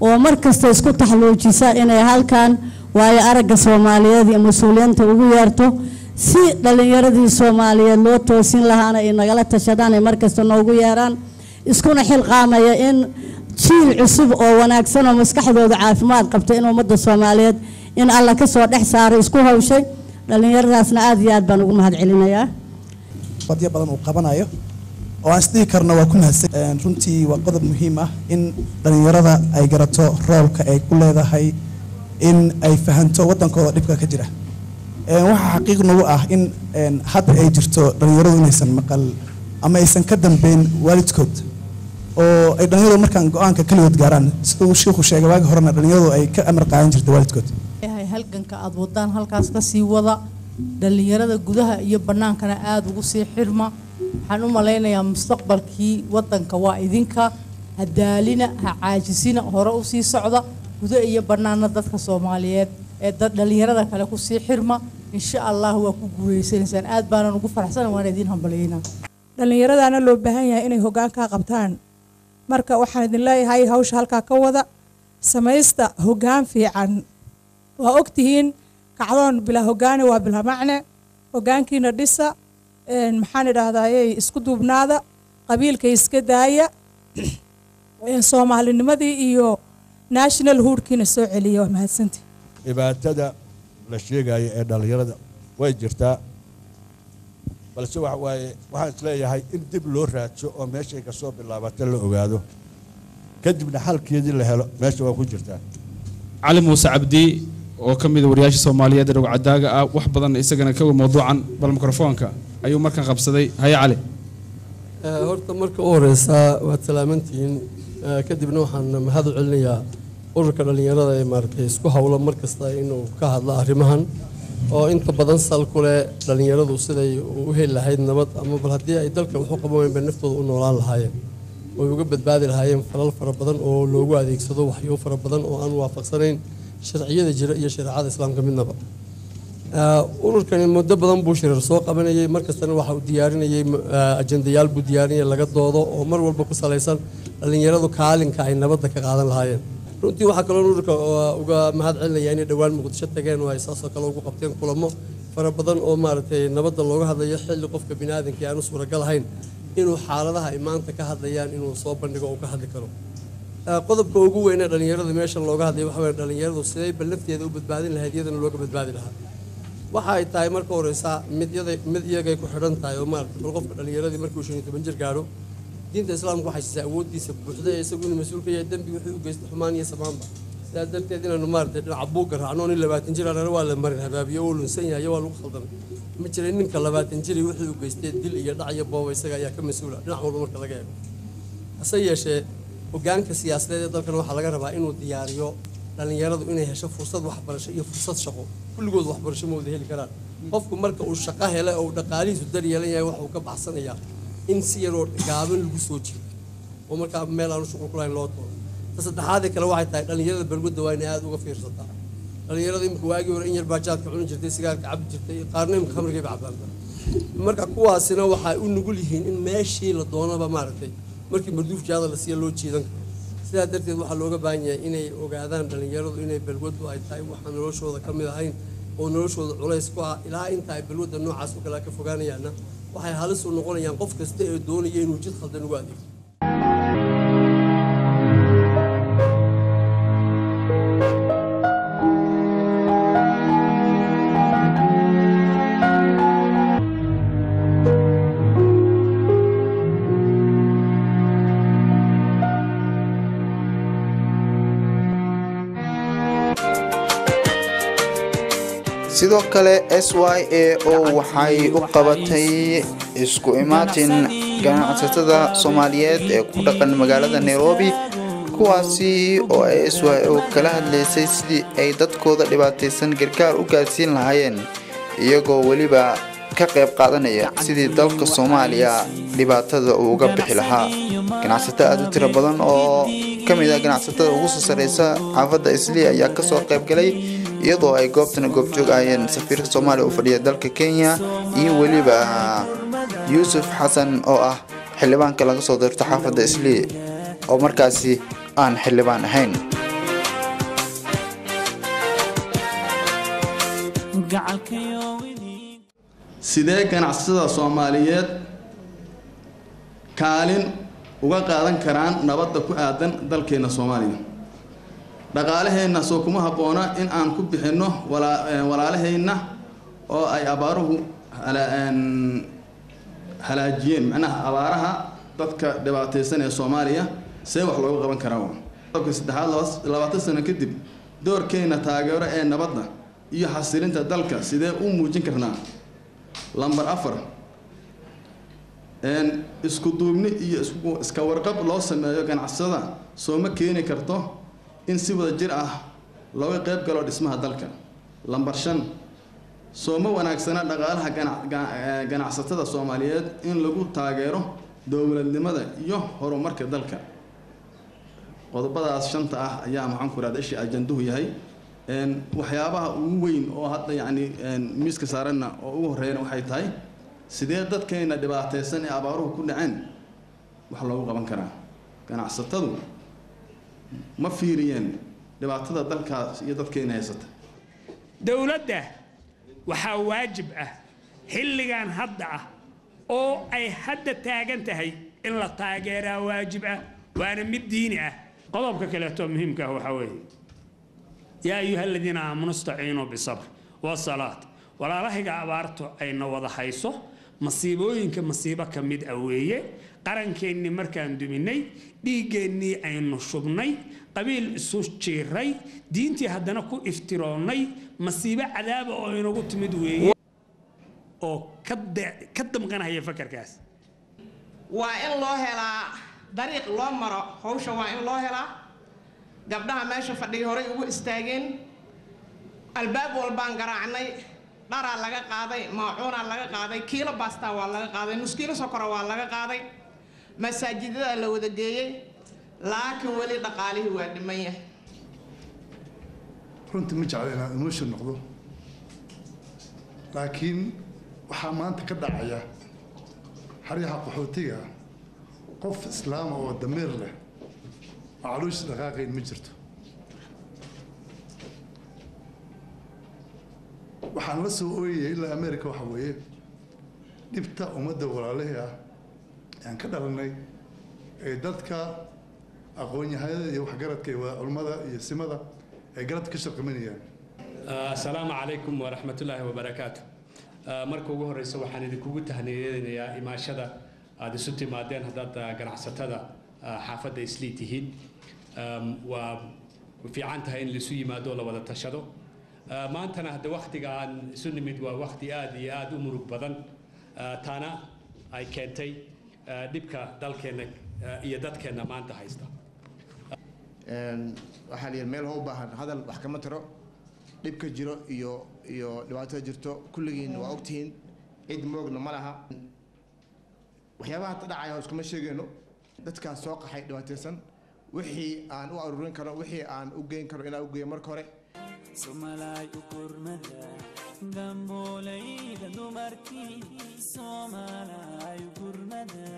oo mar kasta isku taxluujisa inay halkan waayo aragga Soomaaliyeed iyo mas-uuliyiinta ugu yeerto si dhallinyaradii Soomaaliyeed loo toosin lahaana ay nagala tashadaan, ay mar kasta noogu yeeraan, iskuna xilqaamaya in jiil cusub oo wanaagsan oo maskaxdooda caafimaad qabta in ummadda Soomaaliyeed in Alla ka soo dhex saaray isku hawshay. Dhallinyaradaasna aad iyo aad baan ugu mahad celinayaa. Badyo badan uu qabanayo oo aan isdhihi karno waa ku mahadsan. Runtii waa qodob muhiim ah in dhallinyarada ay garato roolka ay ku leedahay in ay fahanto waddankooda dhibka ka jira. Waxaa xaqiiq nagu ah in hadda ay jirto dhallinyaradu inaysan maqal ama aysan ka dambeyn waalidkood, oo ay dhallinyaradu markaan go-aanka keligood gaaraan. Siduu shiikhu sheegay, waagi horena dhallinyaradu ay ka amar qaadan jirtay waalidkood. Yahay halganka aad wadaan halkaas ka sii wada. Dhallinyarada gudaha iyo bannaankana aada ugu sii xirma. Waxaan u malaynayaa mustaqbalkii waddanka waa idinka. Ha daalina, ha caajisina, hore u sii socda. Gudo iyo bannaanna dadka Soomaaliyeed ee dad dhallinyarada kale ku sii xirma. Insha Allah waa ku guuleysanaysaan. Aad baanan ugu faraxsan, waana idiin hambalyeynaa. Dhallinyaradaana loo baahan yahay inay hoggaanka qabtaan. Marka waxaan idin leeyahay, hawsha halkaa ka wada, samaysta hoggaan fiican. Waa ogtihiin, kacdoon bilaa hoggaane waa bilaa macne. Hoggaankiina dhisa. Maxaan idhaahdayey, isku duubnaada, qabiilka iska daaya, Soomaalinimadii iyo national hoodkiina soo celiya. Waa mahadsantii. Dhibaatada la sheegaya ee dhallinyarada way jirtaa, balse waxa waaye, waxaan isleeyahay in dib loo raadso oo meeshay ka soo bilaabata la ogaado, kadibna xalkeedii la helo, meesha waa ku jirtaa. Cali Muuse Cabdi, oo ka mid a wariyaasha Soomaaliyeed ee dhowcadaaga ah, wax badan isagana kawa mawduucan, bal mikrofoonka ayuu markan qabsaday. Haye Cali. Horta marka u horeysa waad salaamantihiin. Kadibna waxaan mahad u celinayaa ururka dhallinyarada ee maaragtay isku hawlo mar kasta inuu ka hadlo arrimahan oo inta badan sal ku leh dhallinyaradu siday u heli lahayd nabad, ama bal haddii ay dalka wax u qaban wayn bay naftooda u noolaan lahaayeen oy uga badbaadi lahaayeen falal fara badan oo loogu adeegsado waxyo fara badan oo aan waafaqsanayn sharciyada jira iyo shareecada Islaamka midnaba. Ururkani muddo badan buu shirar soo qabanayay. Markastana waxa uu diyaarinayay ajendayaal buu diyaarinayay laga doodo oo mar walba ku salaysan dhallinyaradu kaalinka ay nabadda ka qaadan lahaayeen. Runtii waxaa kaloo ururka uga mahad celinaya inay dhowaan Muqdisho tageen oo ay saasoo kale ugu qabteen kulamo fara badan oo maaragtay nabadda looga hadlayo, xilli qofka biniaadanka aanu suuragal ahayn inuu xaaladaha ay maanta ka hadlayaan inuu soo bandhigo oo ka hadli karo. Qodobka ugu weyn ee dhallinyarada meesha looga hadlayo waxa weeye dhallinyaradu sidee bal nafteeda u badbaadin lahayd, iyadana looga badbaadi lahaa. Waxa ay tahay marka horeysa mid iyada mid iyagay ku xidhan tahay oo maaragtay bal qofka dhallinyaradii markuu 15 jir gaadho, diinta Islaamku waxay siisaa awooddiisa buuxda ee isagu inuu mas-uul ka yahay dembi wixii u geystay, xumaan iyo samaanba. Sidaas darteed inaanu maaragtay dhinaca buugga raacno, nin 20 jir anana waa la marin habaabiyo oo lunsan yahay, waa lagu khaldamay, ma jira. Ninka 20 jiri wixii u geystay dil iyo dhac iyo booba isaga ayaa ka mas-uula dhinac walba marka laga eego. Hase yeeshee hoggaanka siyaasadeed ee dalkan waxaa laga rabaa inuu diyaariyo dhallinyaradu inay hesho fursad waxbarasho iyo fursad shaqo. Kulligood waxbarasho ma wada heli karaan. Qofku marka uu shaqo hele oo uu dhaqaalihiisu daryeelan yahay, waxa uu ka baxsanayaa in si yaroo gaaban lagu soo jiiro oo markaa meel aanu shuqul ku lahayn loo tooro. Ta saddexaadee kale waxay tahay dhallinyarada balwadda waa inay aada uga fiirsataa. Dhallinyarada imika waagii hore in yar baa jaadka cuni jirtay, sigaarka cabi jirtay, qaarna imika khamrigayba cabaanba. Marka kuwaasina waxay u nugul yihiin in meeshii la doonaba maaragtay markii marduuf jaada la siiya loo jiidan karo. Sidaa darteed waxaa looga baahan yahay inay ogaadaan dhallinyaradu inay balwaddu ay tahay waxaan noloshooda ka mid ahayn oo noloshooda culays ku ah. Ilaa inta ay balwadda noocaas oo kale ka fogaanayaanna, waxay halis u noqonayaan qof kasta ee doonaya inuu jid khaldan ugu adeegto. Sidoo kale SYAO waxay u qabatay isku imaatin ganacsatada Soomaaliyeed ee ku dhaqan magaalada Nairobi, kuwaasi oo ay SYO kala hadlaysay sidii ay dadkooda dhibaataysan gargaar u gaarsiin lahaayeen, iyagoo weliba ka qayb qaadanaya sidii dalka Soomaaliya dhibaatada uu uga bixi lahaa. Ganacsato aada u tiro badan oo ka mid ah ganacsatada ugu soo sareysa xaafadda Islii ayaa kasoo qayb galay, iyadoo ay goobtana goobjoog ahayeen safiirka Soomaaliya u fadhiya dalka Kenya iyo weliba Yuusuf Xasan oo ah xildhibaanka laga soo doorto xaafadda Islii oo markaasi aan xildhibaan ahayn. Sidee ganacsatada Soomaaliyeed kaalin uga qaadan karaan nabadda ku aadan dalkeena Soomaaliya? Dhaqaalaheenna soo kuma habboona in aan ku bixinno walaalaheenna oo ay abaaruhu halaajiyeen, macnaha abaaraha dadka dhibaataysan ee Soomaaliya see wax looga qaban karaa? Qodobka saddexaad, 20 sano kadib doorkeena taageero ee nabadda iyo xasilinta dalka sidee u muujin karnaa? Lambar 4, isku duubni iyo iska warqab loo sameeyo ganacsada soo ma keeni karto in si wada jir ah looga qayb galo dhismaha dalka? Lambar 5, soo ma wanaagsana dhaqaalaha ganacsatada Soomaaliyeed in lagu taageero dowladnimada iyo horumarka dalka? Qodobadaas shanta ah ayaa, maxaan ku rahda, isha ajanduhu yahay. Waxyaabaha ugu weyn oo hadda yacni miiska saaranna oo ugu horreeyana waxay tahay sidee dadkeena dhibaataysan ee abaaruhu ku dhaceen wax loogu qaban karaa. Ganacsatadu ma fiiriyeen dhibaatada dalkaas iyo dadkeena haysata? Dowladda waxaa waajib ah xilligan hadda ah oo ay hadda taagan tahay in la taageeraa waajib ah, waana mid diini ah. Qodobka kaleeto muhiimka ah waxaa weeye: yaa ayuha aladiina aamanuu istaciinuu bisabr wasalaat. Walaalahayga, abaarto ayna wada hayso, masiibooyinka masiibo ka mid ah weeye. Qarankeenni markaan duminay, dhiiggeennii aynu shubnay, qabiil isu jiiray, diintii haddana ku iftiroonnay, masiibo cadaaba oo inagu timid weeye oo ka damqanaya fakarkaas. Waa in loo helaa dariiq loo maro hawsha, waa in loo helaa. Gabdhaha meesha fadhiya horay ugu istaageen. Albaab walbaan garaacnay, dharaa laga qaaday, maacuunaa laga qaaday, kiilo baastaa waa laga qaaday, nus kiilo sokora waa laga qaaday, masaajidada la wada geeyey, laakiin weli dhaqaalihii waa dhiman yahay. Runtii ma jecla inaan emotion noqdo, laakiin waxaa maanta ka dhacaya xeryaha qaxootiga, qof islaama oo damiir leh oo calooshiisa dhaqaaqayn ma jirto. Waxaan la soo ooyayay ilaa America waxa weeye dhibta ummadda walaalihii ah aan ka dhalanay ee dadka aqoon-yahanada iyo waxgaradka iyo culimmada iyo simada ay galabta ka shaqaynayaan. Asalaamu calaykum waraxmatullaahi wabarakaatu. Marka ugu horeysa waxaan idinkugu tahniyeynayaa imaashada aada isu timaadeen haddaad ganacsatada xaafadda Islii tihiin. Waa fiican tahay in laisu yimaado oo la wada tashado. Maantana hadda waktiga aan isu nimid waa wakti aad iyo aad u murug badan, taana ay keentay dhibka dalkeenna iyo dadkeenna maanta haysta. Waxaa la yidhi meel hoo u baahan hadal wax kama tiro. Dhibka jiro iyo dhibaatada jirto kulligiin waa ogtihiin, cid moogna ma laha. Waxyaabaha hadda dhacaya iskuma sheegayno. Dadkaas soo qaxay dhibaataysan, wixii aan u aruurin karo, wixii aan u geyn karo inaan u geeyo marka hore. Somalay u gurmada gambooleyda dumarkii, Somalay u gurmada.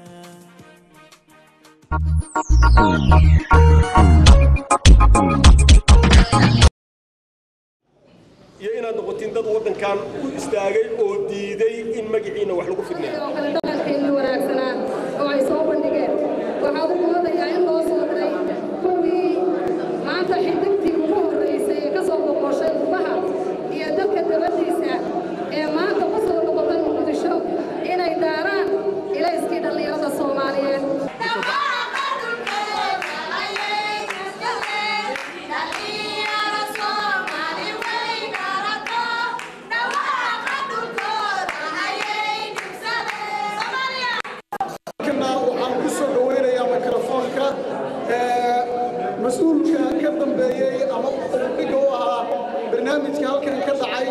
Iyo inaad noqotiin dad waddankan u istaagay oo diiday in magaciina wax lagu fidneeyo. Kale dhaqankeennii wanaagsanaa oo ay soo bandhigeen, waxaa u moodayaa in loo soo diray kuwii maanta xidigtii ugu horreysay ee ka soo boqoshay ubaha iyo dalka dabadiisa ee maanta ku soo noqotay Muqdisho inay daaraan ilayskii dhallinyarada Soomaaliyeed. Halkana waxaan ku soo dhaweynayaa mikrofoonka mas-uulka ka dambeeyey ama dhiga u ahaa barnaamijka halkan ka dhacay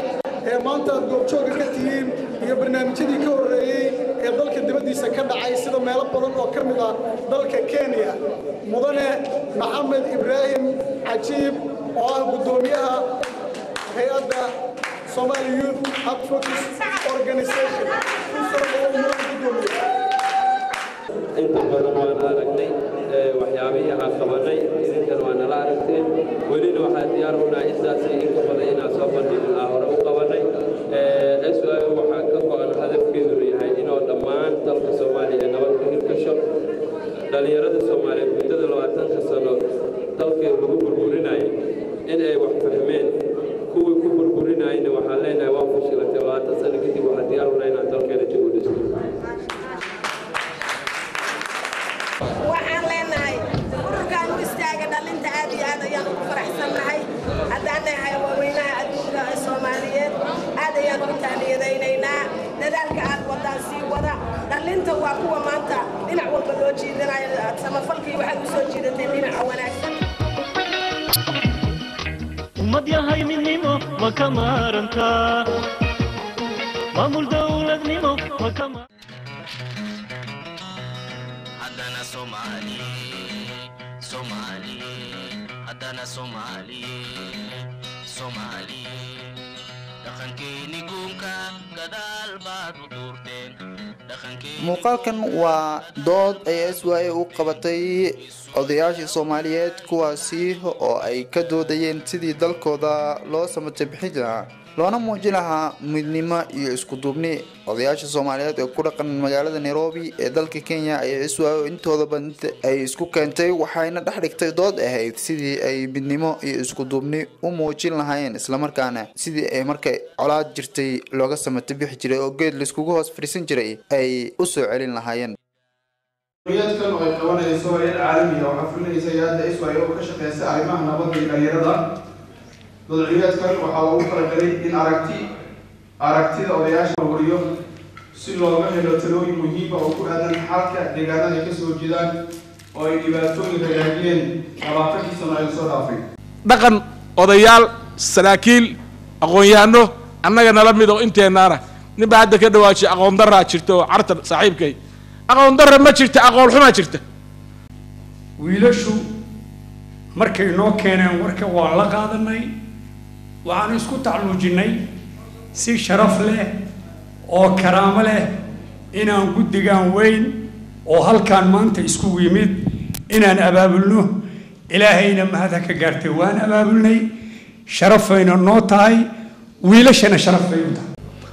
ee maanta aad goobjooga ka tihiin iyo barnaamijyadii ka horreeyey ee dalka dibaddiisa ka dhacay, sida meelo badan oo ka mid ah dalka Kenya, Mudane Maxamed Ibraahim Cajiib oo ah guddoomiyaha hay-adda Somali Youth Advocacy Organization. Ku soo dhawow, mudan guddoomiye. Inta badan waan aragnay waxyaabihii aan qabanay, idinkana waa nala aragteen. Welina waxaa diyaar u nahay intaasi inka badan inaan soo bandhigin aan hore u qabanay. SYO waxaa ka go'an, hadafkeeduna yahay inuu dhammaan dalka Soomaaliya ee nabad ka hirgasho. Dhallinyarada Soomaaliyeed muddada 20-ka sano dalka lagu burburinayay in ay wax fahmeen. Kuwii ku burburinayna waxaan leenahay waa fashilatay. 20 sano kadib waxaa diyaar u nahay inaan dalkeena dib u dhisno. Waxaan leenahay ururkan u istaaga dhalinta, aad iyo aad ayaan ugu faraxsannahay. Haddaan nahay haweenweynaha adduunka ee Soomaaliyeed, aad ayaan ugu tahniyadaynaynaa. Dadaalka aad wadaan sii wada. Dhalinta waa kuwa maanta dhinac walba loo jiidanayo. Samafalkii waxaad u soo jiidateen dhinaca wanaagsan. Ummad yahay, midnimo ma ka maarantaa? Maamul dowladnimo ma ka Haddana Soomaali, Soomaali, haddana Soomaali, Soomaali, dhaqankeeni guunka gadaal baad u duurteen, dhaqankeeni. Muuqaalkan waa dood ay SYO u qabatay odayaashii Soomaaliyeed, kuwaasi oo ay ka doodayeen sidii dalkooda loo samata bixin lahaa loona muujin lahaa midnimo iyo isku duubni. Odayaasha Soomaaliyeed ee ku dhaqan magaalada Nairobi ee dalka Kenya ayaa SYO intooda badan ay isku keentay, waxayna dhex dhigtay dood ahayd sidii ay midnimo iyo isku duubni u muujin lahaayeen, islamarkaana sidii ay markay colaad jirtay looga samata bixi jiray oo geed laiskugu hoos fadhiisan jiray ay u soo celin lahaayeen. Xorriyadkan oo ay qabanayso hay'ad caalami ah waxaa fulinaysa hay'adda SYO oo ka shaqeysa arrimaha nabadda iyo dhalinyarada. Doodciliyeedkan waxaa loogu talagalay in aragtida odayaasha la wariyo si looga helo talooyin muhiim ah oo ku aadan xalka deegaanada ay kasoo jeedaan oo ay dhibaatooyin ragaadiyeen 20-kii sano ee soo dhaafay. Dhaqan, odayaal, saraakiil, aqoon-yahano annaga nala mid oo inteennaana nin baa hadda ka dhawaajiyay aqoon darraa jirta oo cartan saaxiibkay. Aqoon darra ma jirta, aqoon xumaa jirta. Wiilashu markay noo keeneen warka waan la qaadanay, waxaanu isku tacluujinnay si sharaf leh oo karaamo leh inaan guddigan weyn oo halkaan maanta iskugu yimid inaan abaabulno. Ilaahayna mahad ha ka gaartay, waan abaabulnay. Sharafayna noo tahay, wiilashana sharaf bay u tahay.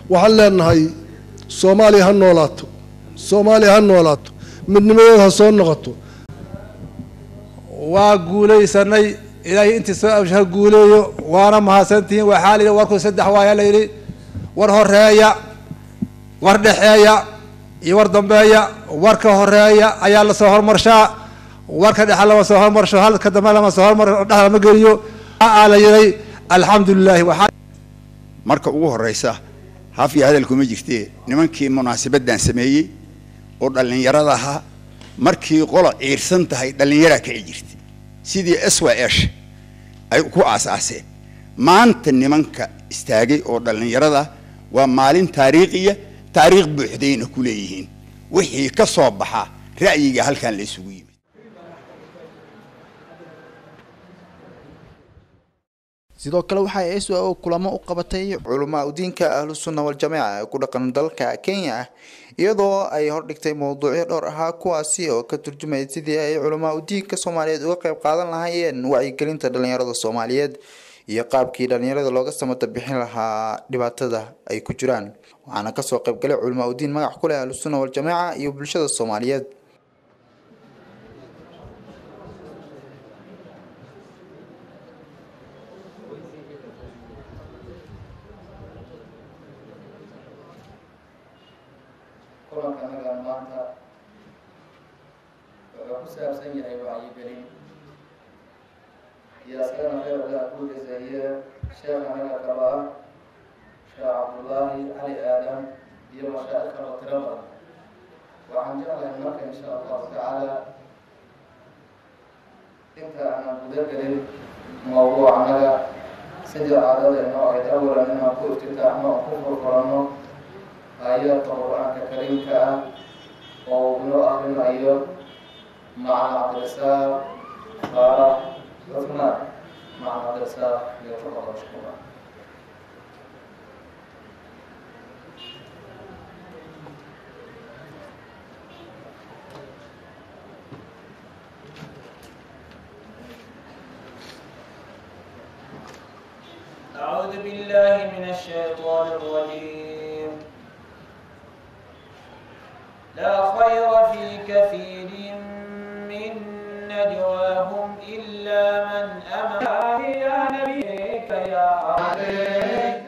Waxaan leenahay Soomaaliya ha noolaato, Soomaaliya ha noolaato, midnimadeeda ha soo noqoto. Waa guulaysanay. Ilaahay intii soo absha ha guuleeyo, waana mahadsantihiin. Waxaa la yidhi warku saddex waaya la yidhi: war horeeya, war dhexeeya iyo war dambeeya. Warka horeeya ayaa lasoo hormarshaa, warka dhexe lama soo hormarsho, halka dambe lama soo hormar, dhex lama geliyo aa la yidhay. Alxamdulilaahi waxaa Marka ugu horeysa, haf iyo hadal kuma jirtee, nimankii munaasabaddan sameeyey oo dhallinyarada ahaa, markii qola ciirsan tahay dhallinyaraa kici jirtay, sidii SYS ay ku aasaaseen. Maanta nimanka istaagay oo dhallinyarada waa maalin taariikhiya, taariikh buuxdayna ku leeyihiin wixii ka soo baxa ra'yiga halkan la isugu yimid. Sidoo kale waxa ay SYO kulamo u qabatay culamaa udiinka Ahlu Sunna wal Jameeca ee ku dhaqan dalka Kenya, iyadoo ay hordhigtay mowduucyo dhowr ahaa, kuwaasi oo ka turjumayay sidii ay culamaa udiinka Soomaaliyeed uga qayb qaadan lahaayeen wacyigelinta dhalinyarada Soomaaliyeed iyo qaabkii dhalinyarada looga samata bixin lahaa dhibaatada ay ku jiraan. Waxaana kasoo qaybgalay culamaa udiin magac ku leh Ahlu Sunna wal Jameeca iyo bulshada Soomaaliyeed. Kulanka anaga maanta wuxuu ku saabsan yahay wacyigelin iyo asagana khayr Allah kuu jazeeye sheekh anaga kaba ah, Sheekh Cabdullaahi Cali Aadam iyo mashaa'ikh kaloo tiro badan. Waxaan jeclahay marka, insha Allahu tacaala, inta aanan guda gelin mawduuc anaga, sidii caadada inoo ahayd, awalan inaan ku iftitaaxno oo ku furfuranno aayaadka Qur-aanka Kariimka ah oo uu inoo akrinayo macalin Cabdirasaaq Faarax Cuthmaan. Macalin Cabdirasaaq, yatafadal mashkuura. أعوذ بالله من الشيطان الرجيم. لا خير في كثير من نجواهم إلا من أمر يا نبيك يا عليك.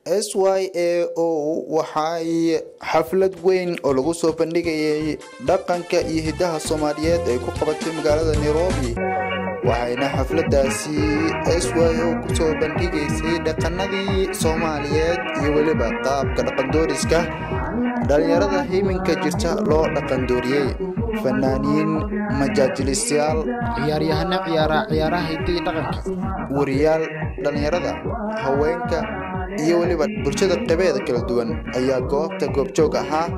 SYAO waxay xaflad weyn oo lagu soo bandhigayay dhaqanka iyo hidaha Soomaaliyeed ay ku qabatay magaalada Nairobi, waxayna xafladaasi SYO ku soo bandhigaysay dhaqanadii Soomaaliyeed iyo weliba qaabka dhaqandooriska dhalinyarada himinka jirta loo dhaqandooriyey. Fanaaniin, majaajilistayaal, ciyaaryahano ciyaara ciyaaraha hidaha iyo dhaqanka, wariyaal, dhalinyarada, haweenka iyo weliba bulshada qaybeeda kala duwan ayaa goobta goobjoog ahaa,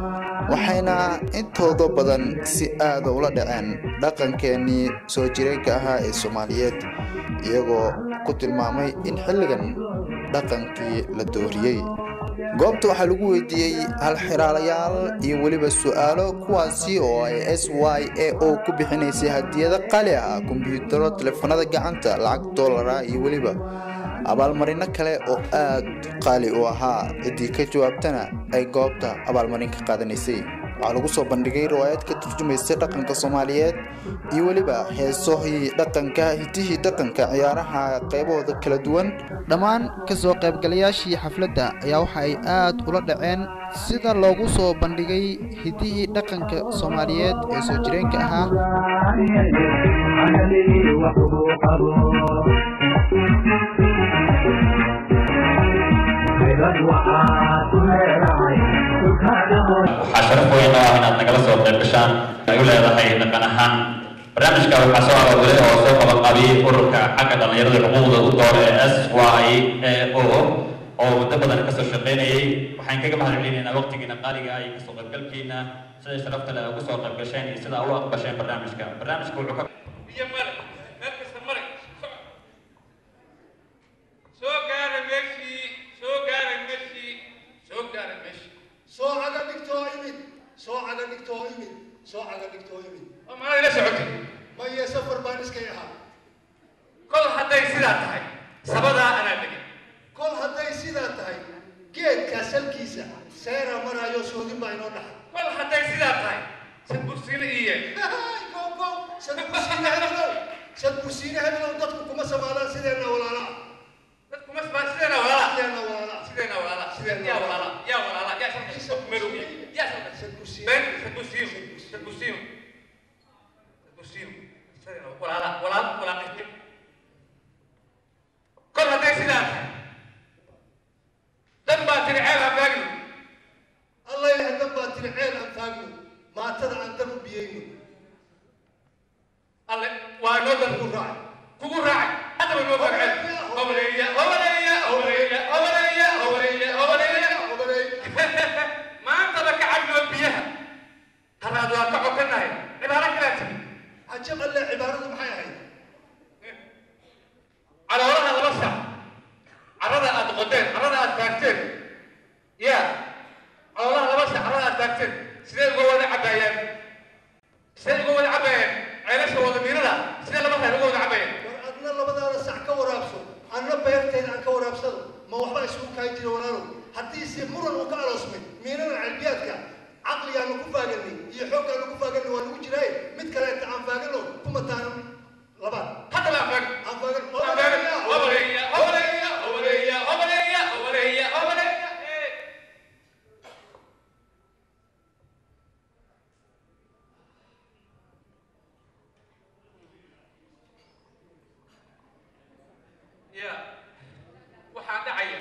waxayna intooda badan si aada ula dhaceen dhaqankeenii soo jireenka ahaa ee Soomaaliyeed, iyagoo ku tilmaamay in xilligan dhaqankii la dooriyey. Goobta waxaa lagu weydiiyey halxiraalayaal iyo weliba su-aalo, kuwaasi oo ay SYAO ku bixinaysay hadiyado qali ah, kombiyuutaro, telefoonada gacanta, lacag doolara iyo weliba abaalmarino kale oo aada qaali u ahaa. Ciddii ka jawaabtana ay goobta abaalmarin ka qaadanaysay. Waxaa lagu soo bandhigay riwaayad ka turjumaysa dhaqanka Soomaaliyeed iyo weliba heesohii dhaqanka, hidihii dhaqanka, ciyaaraha qaybahooda kala duwan. Dhammaan kasoo qaybgalayaashii xafladda ayaa waxa ay aada ula dhaceen sida loogu soo bandhigay hidihii dhaqanka Soomaaliyeed ee soo jireenka ahaa. Waxaa sharaf weyn oo ah inaad nagala soo qayb gashaan ay u leedahay dhaqan ahaan. Barnaamijka waxaa soo abaabulay oo soo qabanqaabiyey ururka xagga dhalinyarada xuquuqda u doora ee SYAO oo muddo badan kasoo shaqaynayay. Waxaan kaga mahad celinaynaa waqtigiina qaaliga ah iyo kasoo qaybgalkiina, sida sharafta leh ugu soo qayb gasheen iyo sida u aqbasheen barnaamijka. Barnaamijka wuxuu ka biyo male, meel kasta mare, soo gaara meeshii, soo gaara meeshii, soo gaara meeshii. Soo caga dhigtoo imid, soo caga dhigtoo imid, soo caga dhigtoo imid. Oo maxaad ila socotay? Maye, safar baan iskay ahaa. Kol hadday sidaa tahay, sabadaa anaa degay. Kol hadday sidaa tahay, geedkaa salkiisa seera maraayo, soodin baa inoo dhaxay. Kol hadday sidaa tahay, sadbursiine ii yeel. Go go, sadbursiine hebelow, sadbursiine hebelow. Dadku kuma samaadaan sideenna walaalaa. Dadku kuma samaan sideena walaala. Sideenna walaalaa. Sideena walaala. Yaa walaala, yaa walaala, yaa sadbursiine, yaa sadbursiine, been sadbursiino, sadbursiino, sadbursiino, sideena walaala, walaal, walaal. Kol hadday sidaa tahay, dan baa tiri ceel aan faagno. Allah ilaah, dan baa tiri ceel aan faagno, maatada aan dab u biyeyno. Alle waa noo dan. Kugu raacay, kugu raacay. Haddaba noo faag ceel. Hobaleeya, hobaleeya, hobaleeya, hobaleeya, hobaleeya, hobaleeya, hobaleeya. Maantaba ka cabnoo biyaha, halaad waa ka cokannahay. Carrada aad qodeen, carrada aad taagteen, ya xoolaha laba sac carrada aad taagteen sidee uga wada cabaayaan? Sidee uga wada cabaayaan ceelasha wada miirada? Sidee laba reer uga wada cabaayaan? War adna labadaada sac ka waraabso, anna beerteeda aan ka waraabsado, ma waxba isugu kaa jira walaalow? Haddii si muran uu ka aloosmay miirada celbiyaadka, caqligaanu ku faaganay iyo xooggaanu ku faaganay waa lagu jiraaye, mid kaleeta aan faagano kuma taanan labaad. Hadda la faagan, aan faagan. Hoboleya, hoboleya, hoboleya, hoboleya, hoboleya, hoboleya. Ya waxaa dhacaya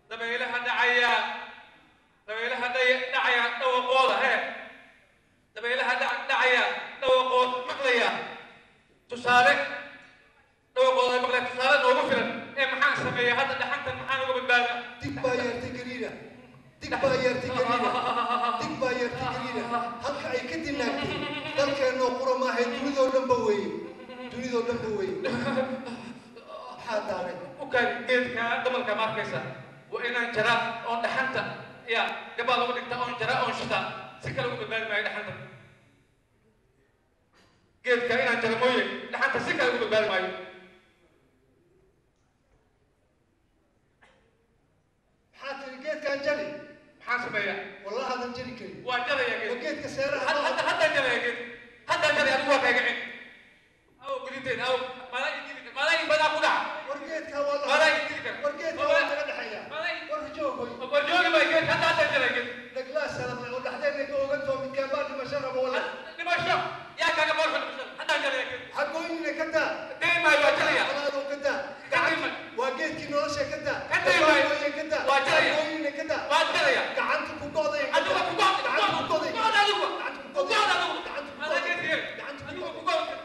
dabaylaha dhacaya, dabaylaha dhacaya dhawaqooda, hee, dabaylaha dhacaya dhawaqood maqlaya, tusaale dhawaqooda maqlaya, tusaale noogu filan. Ee maxaan sameeya hadda? Dhaxantan maxaan uga badbaada? Dig baa yeertay gariira, dig baa yeertay gariira, dig baa yeertay gariira. Halka ay ka dinaagtay dalkeennoo qura maahay, dunidoo dhanba weeye, dunidoo dhanba weeye. Maxaa daaray? Ukaan geedka damalka ma arkaysa? Waa inaan jaraa oon dhaxanta ya gabaad uga dhigta, oon jaraa oon shita, si kale uga badbaadi maayo dhaxanta. Geedka inaan jara mooye dhaxanta si kale uga badbaadi maayo. Maxaa tiri? Geedkaan jari? Maxaan sameeyaa? Wallahi hadan jari karin. Waan jaraya geed. Waa geedka seeraha. Hadda haddaan jaraya geed, haddaan jaraya. Adigu waa kaaga cin aw gudinteen aw maadaa idili, maadaa in badaa ku dhaca. War geedka waa la maadaa idili kara. War geedka waa naga dhexeeya. War joog hoy. War joogi maayo geed. Hadda haddaan jaraya geed. Dhaglaa salamay oo dhexdeena ka ogantoo midkaan baa dhimasho rabo wala. Dhimasho yaa kaaga boorka dhimasho. Haddaan jaraya geed. Xagoynina ka daa. Dayn maayo, waa jaraya. Walaalow ka daa. Waa geedkii nolosha, ka daa. Ka dayn maayo. Ka daa. Waa jaraya. Xagoynina ka daa. Waa jaraya. Gacanta ku go'day. Adigu ku go'day. Gacanta ku go'day. Ku go'day adigu. Gacanta ku go'day adigu. Maadaa geedka yeel. Adigu ku go'day.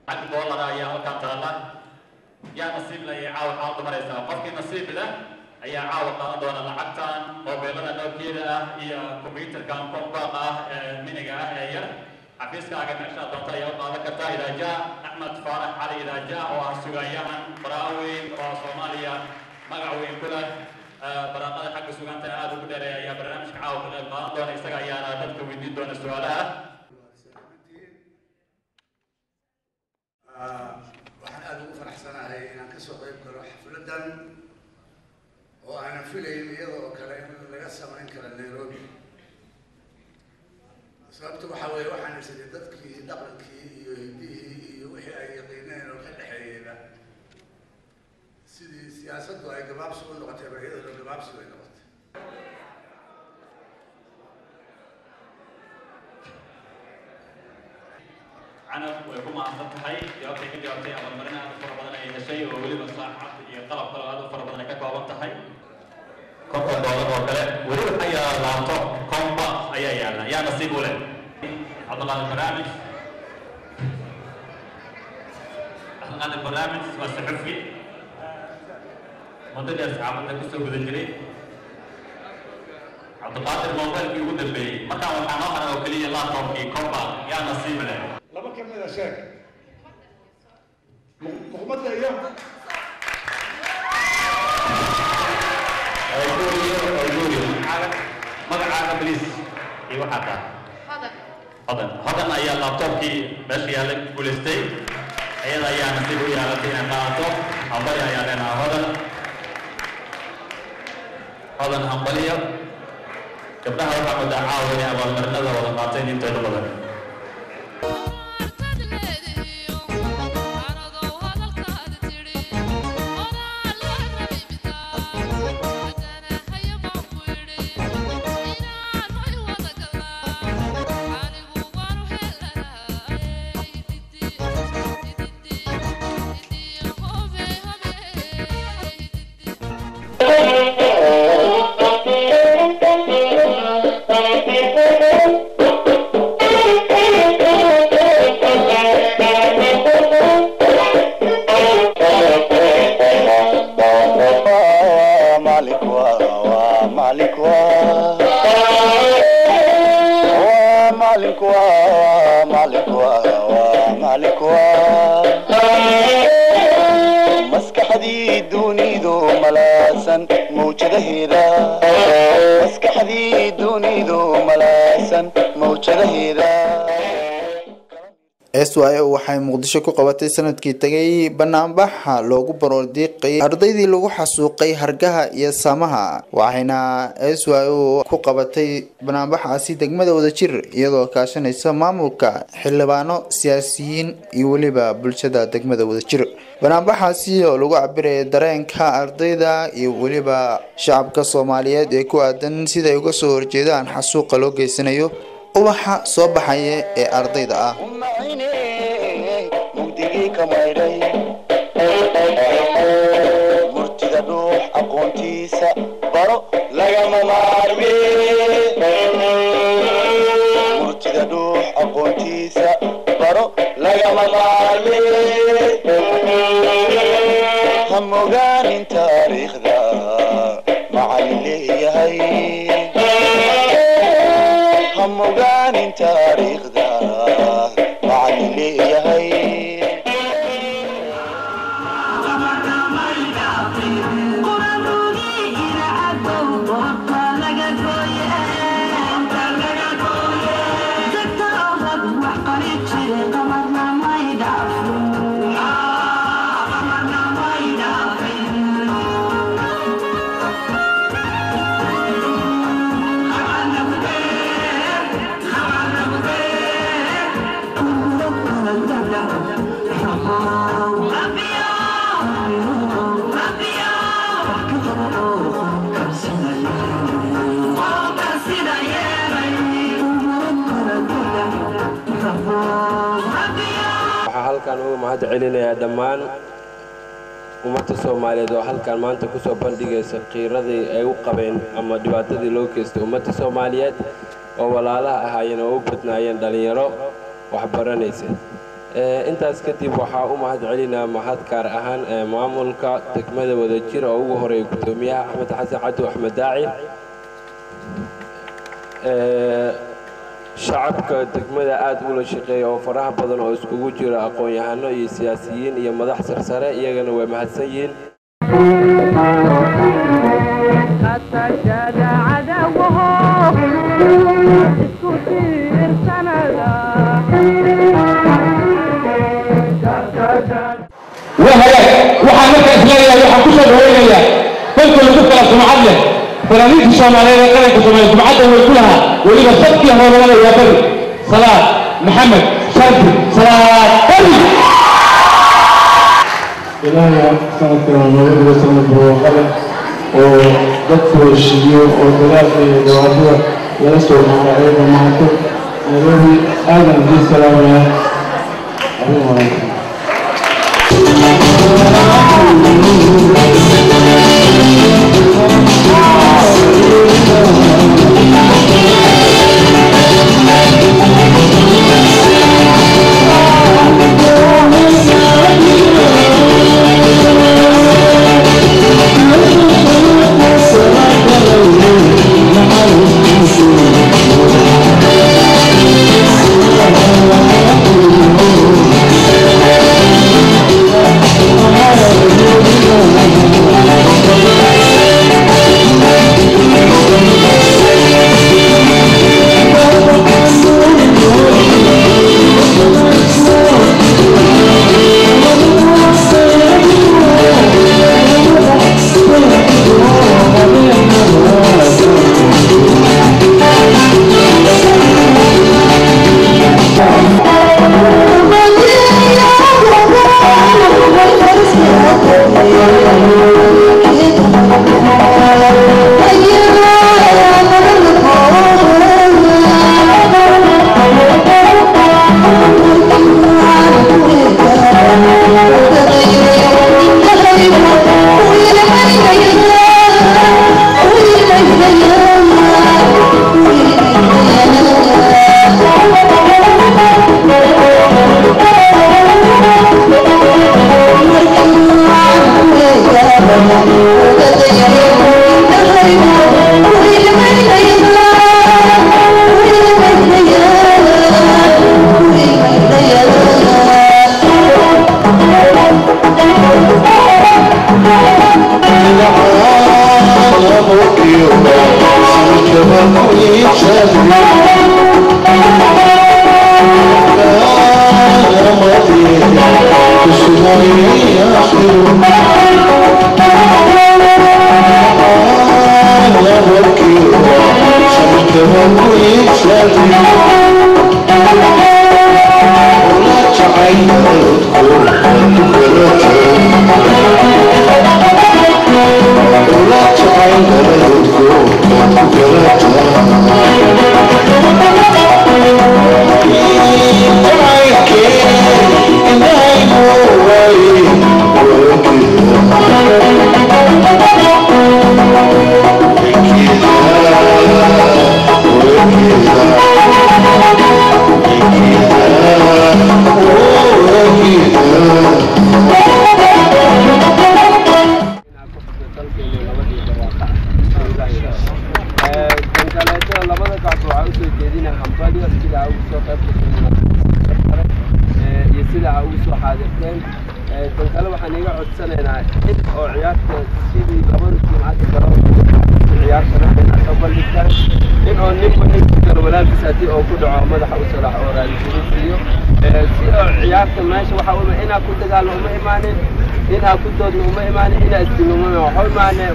Lacag doolar ayaa halkan taala. Yaa nasiib leh ayay caawa xaaladu maraysaa? Qofkii nasiib leh ayaa caawa qaadan doona lacagtan, moobeelada noobkeeda ah iyo kombiyuutarkan kompaaqa ah ee miniga ah ee yar. Xafiiskaaga meeshaa doonta ayaa u qaadan kartaa. Idaajaa Axmed Faarax Cali Idaajaa oo ah sugayahan baraaweyn oo Soomaaliya magac weyn ku leh, baraaqada xagga sugaantana aada ugu dheereeya, ayaa barnaamijka caawa ka qayb qaadan doona. Isaga ayaana dadka weydiin doona su-aalaha. Waxaan aada ugu faraxsanahay inaan kasoo qayb galo xafladan oo aanan filayn iyada oo kale in laga samayn karo Nairobi. Sababta waxaa weeye, waxaan isaday dadkii dhaqankii iyo hidihii iyo wixii ay yaqiineen oo ka dhexeeyeyba, sidii siyaasaddu ay gabaabsi u noqotay ba iyaduna gabaabsi bay noqotay. Canab way ku mahadsan tahay jawaabtay ka jawaabtay. Abaalmarin aad u fara badan ay heshay oo weliba saacad iyo qalab kale oo aad u fara badan ay ka kooban tahay. leh. Cabdiqaadir Barnaamij, Cabdiqaadir Barnaamij waa saxufi muddo dheer saxaafadda kusoo guda jiray. Cabdiqaadir, mobilkii ugu dambeeyey markaan waxaa noo haray oo keliya laptopkii Comba. Yaa nasiib leh? Laba ka mid a sheeg, muqmadda iyo Magacaaga please iyo waxaa tahay? Hodan. Hodan ayaa laptopkii meesha yaallay ku guulaystay. Iyada ayaa nasiib u yeelatay inay qaadato. Hambali ayaa leenaha Hodan. Hodan, hambaliyo. Gabdhaha waxaa moodaa caawa inay abaalmarinada wada qaateen intooda badan. Maskaxdii dunidu malaasan mawjadaheeda, maskaxdii dunidu malaasan mawjadaheeda. SYO waxay Muqdisho ku qabatay sanadkii tagay banaanbaxa loogu baroordiiqay ardaydii lagu xasuuqay Hargaha iyo Samaha, waxayna SYO ku qabatay banaanbaxaasi degmada Wadajir, iyadoo kaashanaysa maamulka, xildhibaano, siyaasiyiin iyo weliba bulshada degmada Wadajir. Banaanbaxaasi oo lagu cabiraya dareenka ardayda iyo weliba shacabka Soomaaliyeed ee ku aadan siday uga soo horjeedaan xasuuqa loo geysanayo ubaxa soo baxaya ee ardayda ah. Mugdigii ka maydhay murtida dhuux, aqoontiisa baro, lagama maarme. Murtida dhuux, aqoontiisa baro, lagama maarme. Ha mogaanin taariikhda macallin leeyahay, ha mogaanin taariikhda macallin leeyahay. Waxaa halkan uga mahad celinayaa dhammaan ummadda Soomaaliyeed oo halkan maanta kusoo bandhigaysa qiiradii ay u qabeen ama dhibaatadii loo geystay ummadda Soomaaliyeed oo walaalaha ahaayeen oo u badnaayeen dhallinyaro waxbaranaysa. Intaas kadib, waxaa u mahad celinaa mahad gaar ahaan maamulka degmada Wadajir oo ugu horeeya guddoomiyaha Axmed Xasan Cabdi Axmed Daaci, shacabka degmada aad ula shaqeeya oo faraha badan oo iskugu jira aqoon-yahano iyo siyaasiyiin iyo madax sarsare, iyagana way mahadsan yihiin. Waxaan marka isleeyahay, waxaan ku soo dhawaynayaa dalka lagu kala sumcad leh fanaaniinta Soomaaliyeed ee qaranka Soomaaliya sumcadda way ku lahaa, weliba sabkii hoolalada waa bari, Salaad Maxamed Shardi, Salaad Bari. Ilaahay sanadkan waa nooga dhigo sanad barwaaqo leh oo dadku heshiiyo oo dagaalka iyo dhibaatada laga soo maray ay dhamaato. Nairobi aadan idiin salaamaya, habeen wanaagsan.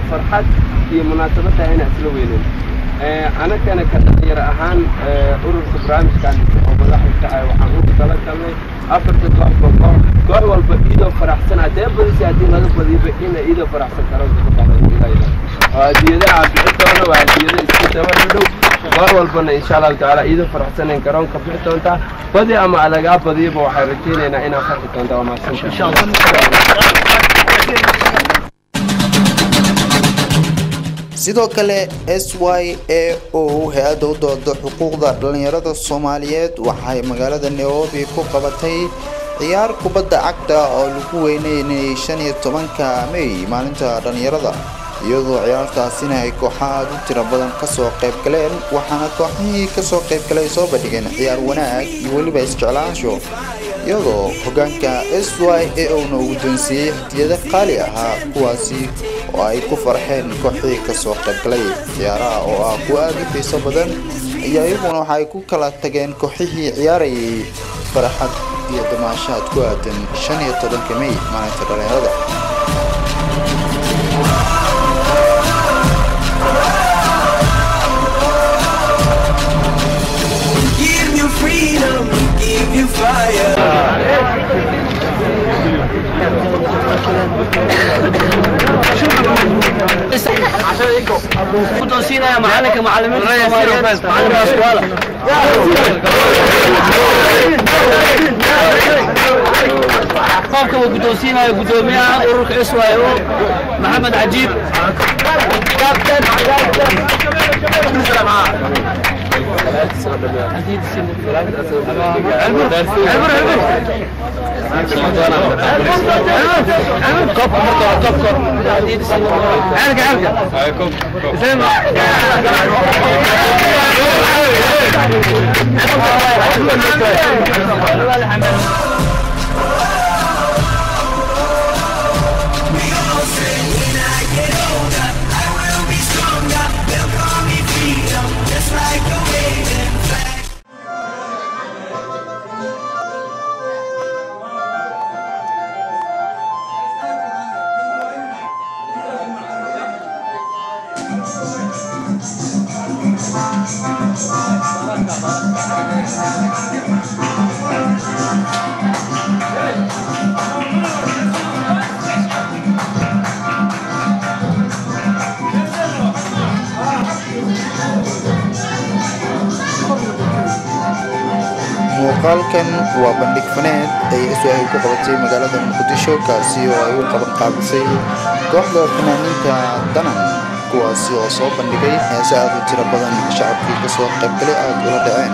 Farxad iyo munaasabadda inaan isla weynin anagana ka dhalinyaro ahaan ururka barnaamijkan oo madaxda ka ah waxaan ugu talagalnay afarta kooxba koox koox walba iyadoo faraxsan haddee badisay haddii laga badiyoba ina iyadoo faraxsan garoonka ku baxdo. Hadiyadaha aan bixin doono waa hadiyado isku daba dhow, koox walbana insha Allahu tacaala iyadoo faraxsan in garoonka bixi doontaa. Badi ama lagaa badiyaba waxaan rajaynaynaa inaa farxi doontaa. Waa mahadsantahay. Sidoo kale SYAO, hay-adda u dooda xuquuqda dhalinyarada Soomaaliyeed, waxay magaalada Nairobi ku qabatay ciyaar kubadda cagta oo lagu weyneynayay 15-ka May, maalinta dhalinyarada, iyadoo ciyaartaasina ay kooxaha aad u tiro badan kasoo qayb galeen. Waxaana kooxihii kasoo qayb galay soo bandhigeen ciyaar wanaag iyo weliba isjeclaansho, iyadoo hogaanka SYAO na uu guddoonsiiyey hadiyado qaali ahaa, kuwaasi oo ay ku farxeen kooxihii kasoo qaybgalay ciyaaraha oo ah kuwo aada u xiiso badan. Ayaa iyaguna waxa ay ku kala tageen kooxihii ciyaarayay farxad iyo damaashaad ku aadan 15-ka May, maalinta dhalinyarada. Give you freedom, give you fire. Guddoonsiinaya macalinka macalimiinta Soomaaliyeed, macalinka Askuala. Koobka uu guddoonsiinayo guddoomiyaha ururka SYO, Maxamed Cajiib. We all say when I get older, I will be stronger. They'll call me freedom, just like a waving flag. Muuqaalkan waa bandhig faneed ay SYA ku qabatay magaalada Muqdisho, kaasi oo ay u qaban qaabisay kooxda fanaaniinta Danan, kuwaasi oo soo bandhigay heese aada u tiro badan, shacabkii kasoo qaybgalay aada ula dhaceen.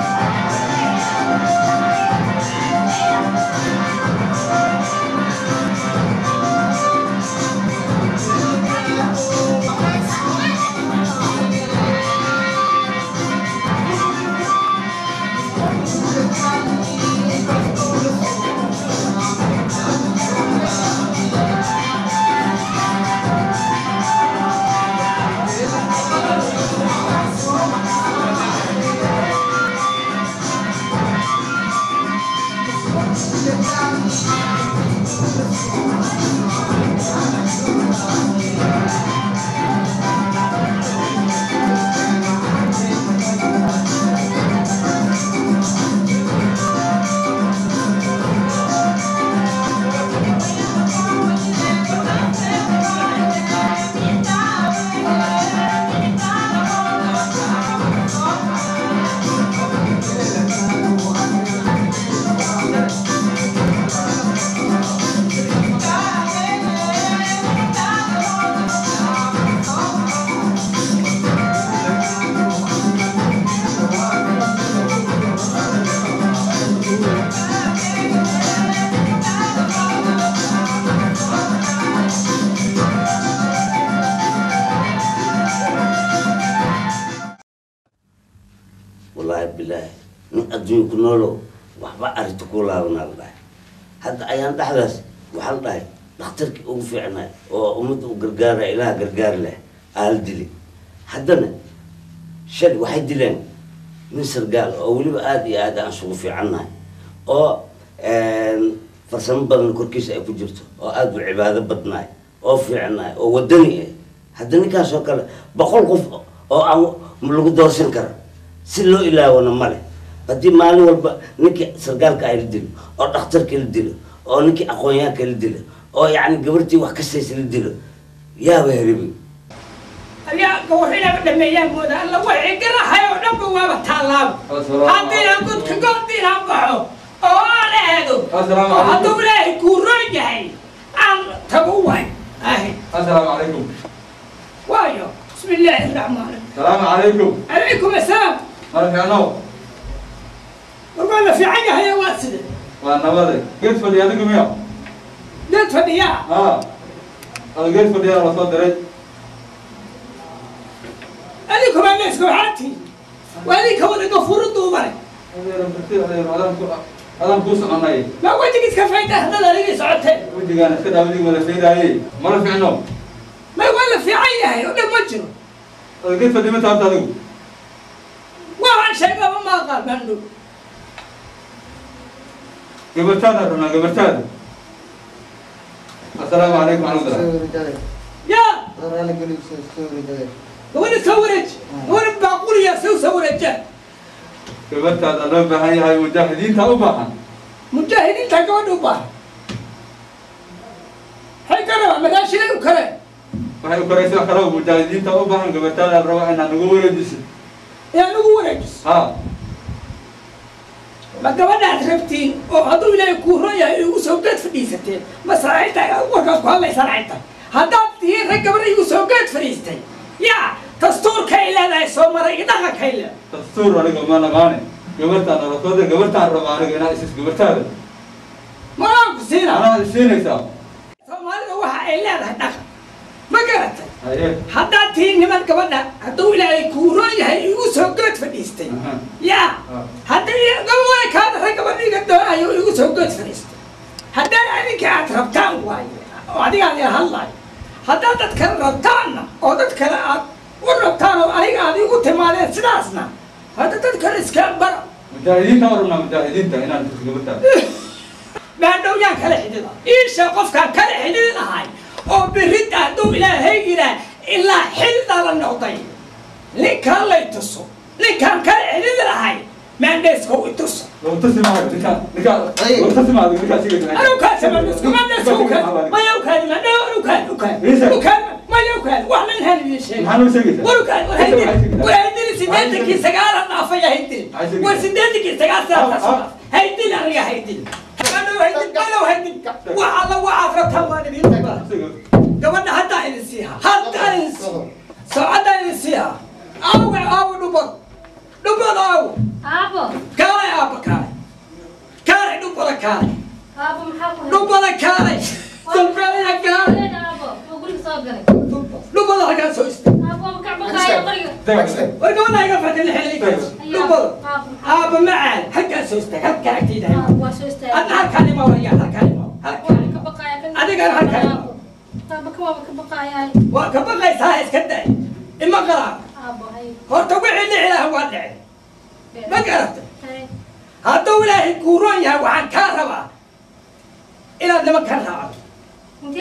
Wallaahi bilaahi, nin adduunya ku noolow waxba arrinta ku laabanaa la dhahay. Hadda ayaan dhexdaas waxaa la dhahay dhakhtarkii ugu fiicnay oo ummadda u gargaaraya, ilaha gargaar leh, aa la dili. Haddana shal waxay dileen nin sargaal oo weliba aada iyo aad aan isugu fiicannahay, oo farsamo badan korkiisa ay ku jirto, oo aada u cibaado badnaay oo fiicnaay oo wadani ah. Hadda ninkaas oo kale 100 qof oo aan lagu doorsan karo si loo ilaawona male. Haddii maalin walba ninkii sargaalka ay la dilo, oo dhakhtarkii la dilo, oo ninkii aqoonyahanka la dilo, oo yacni gabartii wax kastaysa la dilo, yaaba heribi. Ayaa wuxuu dhameeyaa mooda alla waxay garahay oo dhanba waaba taalaaba. Haddii aan godka goodiinaan baxo oo aan aado oo hadduu Ilaahay kuu roon yahay aan tago waay ahi. Assalaamu calaykum. Waayo, bismi illaahi raxmaan. Salaamu calaykum. Calaykum assalaam. Mara fiicno? War waa la fiican yahay, waa side? Waa nabade. Geed fadhiya adigu miya? Geed fadhiyaa. Ha, ada geed fadhiyaa la soo diray. Adinkuma leeska waxaa tihi waa adinka wada gafuru duubane. Adaan kuu soconay. Ma wejiga iska fayda haddaad adigii socotee? Wejigaan iska daa, wejiga wada faydaaye. Mara fiicno? Ma waa la fiican yahay oo dhan ma jiro. Ada geed fadhi ma taabta adigu? Waxaan sheegaba ma aqaan bandho. Gabartaada rabnaa, gabartaada. Assalaamu calaykum waraxmatullah. Ya gabadha soo wareej, gabadha baaquliya soo soo wareeja. Gabartaada loo baahan yahay, mujaahidiinta u baahan. Mujaahidiinta gabadha u baahan maxay ka rabaa? Madaashinay u kale. Waxay u karaysaa kale, mujaahidiinta u baahan gabartaada la rabaa inaad nagu wareejiso. Inaad nagu wareejiso? Ha. Ma gabadhaad rabtiin oo hadduu Ilaahay kuu ron yahay igu soo geed fadhiisateen? Ma saaxiibtahay warkaad ku hadlaysaan ay tahay haddaad tihiin rag gabadha igu soo geed fadhiistay? Yaa dastuurkay leedahay soo maray iyo dhaqankay leedahay? Dastuur aniga ma naqaane, gabartaan lasoo dir, gabartaan rabaa aniga inaa isis gabartaada. Maraan ku siina. Anaa isiinaysaa. Soomaalida waxa ay leedahay dhaqan, ma garatay? Haye. Haddaad tihiin niman gabadha hadduu Ilaahay kuu ron yahay igu soo geed fadhiistay, yaa haddii gabadha kaada rag gabadha iga doonayo igu soo geed fadhiistay, haddaan adinka aad rabtaan waaye oo adigaan ila hadlayo, haddaad dad kale rabtaanna oo dad kale aad u rabtaan oo aniga aad igu timaadeen sidaasna, hadda dad kale iska bara. Mujaahidiinta u rabnaa, mujaahidiinta inaan isis gabartaada. Maandhow yaan kala xidhida iisha qofkaan kala xidhidi lahay oo berida hadduu Ilaahay yidhaah ilaa xilda la noqday ninkaan lay tuso, ninkaan kala xidhidi lahay maandheeska u ituso. Lagu tusi maayo ninkaan, ninkaan lagu tusi maayo ninkaan sheegaysa. Anu kaasi maandheesku, maandheesku ukaadi, maya ukaadi maandhew, anu ukaadi, ukaadi, ukaadi, maya ukaadi, wax lan han idin sheegay. Maxaa noo sheegaysaa? War ukaadi, war haydil, war haydil, 89-kii dhaafaya haydil, war 89-kii 9 sanaad dhaaf haydil, aniga haydil, maandhow haydil, maandhow haydil. Wax alla waxaad rabtaan waan idin gabadha haddaa idin siiha, haddaa idin siiha, saacaddaa idin siiha. Aawe, aawe dhubad, dhubad aawe. Aabo. Kaalay aabba, kaalay, kaalay dhubada, kaalay. Aabo, maxaa ku dhubada kaalay, dalbeelaya kaalay. Aabo, oo guriga soo galay. Dhubada halkaan soo istaag. Aabo, ma ka baqaayo qoriga? War gabadha iga fatin xilligaas. Dhubada aabba macaan halkaan soo istaag, halkaan agtayda. Waa soo istaagay. Adna halkaan imaa, waryaa halkaan imaa, halkaan. Ka baqaaya kan. Adigana halkaan imaa. Aabo, ka waaba ka baqaayaa. Waa ka baqaysaa, iska day, ima qaraab. Aabo, hay. Horta wixii dhici lahaa waa dhicay, ma garatay? Hay. Hadduu Ilaahay kuu roon yahay waxaan kaa rabaa inaad nimankan raacdo,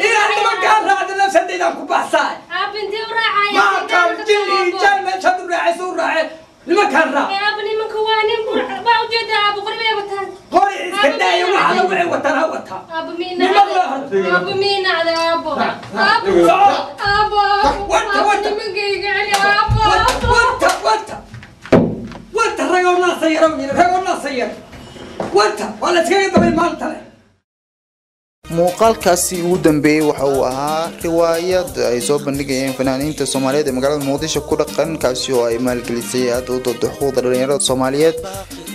inaad nimankaan raacdo, nafsadaydaan ku baxsaay. Aabo, intee u raacaya? Ma aqaan jil iyo jaan meeshaad u raacayso u raace, nimankaan raac. Aabo, nimanka waa nin bur waa ujeedaa, aabo, qori bay wataan. Qori iska daaya, waxa la wixii wataan ha wataa. Aabo, miinacda. Aabo, miinacda, aabo. Aabo, aabo, aabo. Wata, wata. Nimankayga celi, aabo, aabo. Wata, wata, wata, ragoo naasa yarow yiri, ragoo naasa yar, wata waa la iskaga dabay maanta leh. Muuqaalkaasi ugu dambeeyey waxa uu ahaa riwaayad ay soo bandhigayeen fanaaniinta Soomaaliyeed ee magaalada Muqdisho ku dhaqan, kaasi oo ay maalgelisay hay-adda u dooda xuquuqda dhalinyarada Soomaaliyeed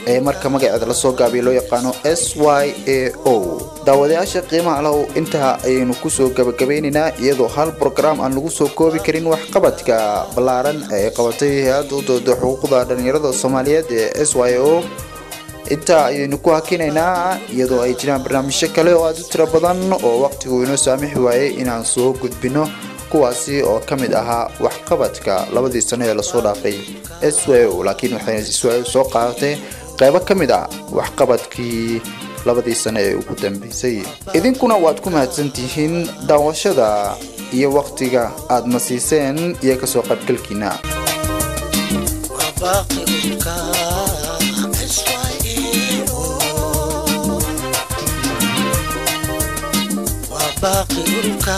ee marka magaceeda lasoo gaabiyo loo yaqaano SYAO. Daawadayaasha qiimaha lahu, intaa ayaynu kusoo gabagabeynaynaa, iyadoo hal brograam aan lagu soo koobi karin waxqabadka ballaaran ee qabatay hay-adda u dooda xuquuqda dhalinyarada Soomaaliyeed ee SYO. Intaa ayaynu ku hakinaynaa, iyadoo ay jiraan barnaamijyo kale oo aada u tiro badan oo waqtigu inoo saamixi waayey inaan soo gudbino, kuwaasi oo ka mid ahaa waxqabadka 2dii sano ee lasoo dhaafay SYO. Laakiin waxay SYO soo qaadatay qeybo ka mid ah waxqabadkii 2dii sano ee ugu dambeysay. Idinkuna waad ku mahadsantihiin daawashada iyo waqtiga aad na siiseen iyo kasoo qaybgalkiina. Waa baaqi ururka SYO. Waa baaqi ururka.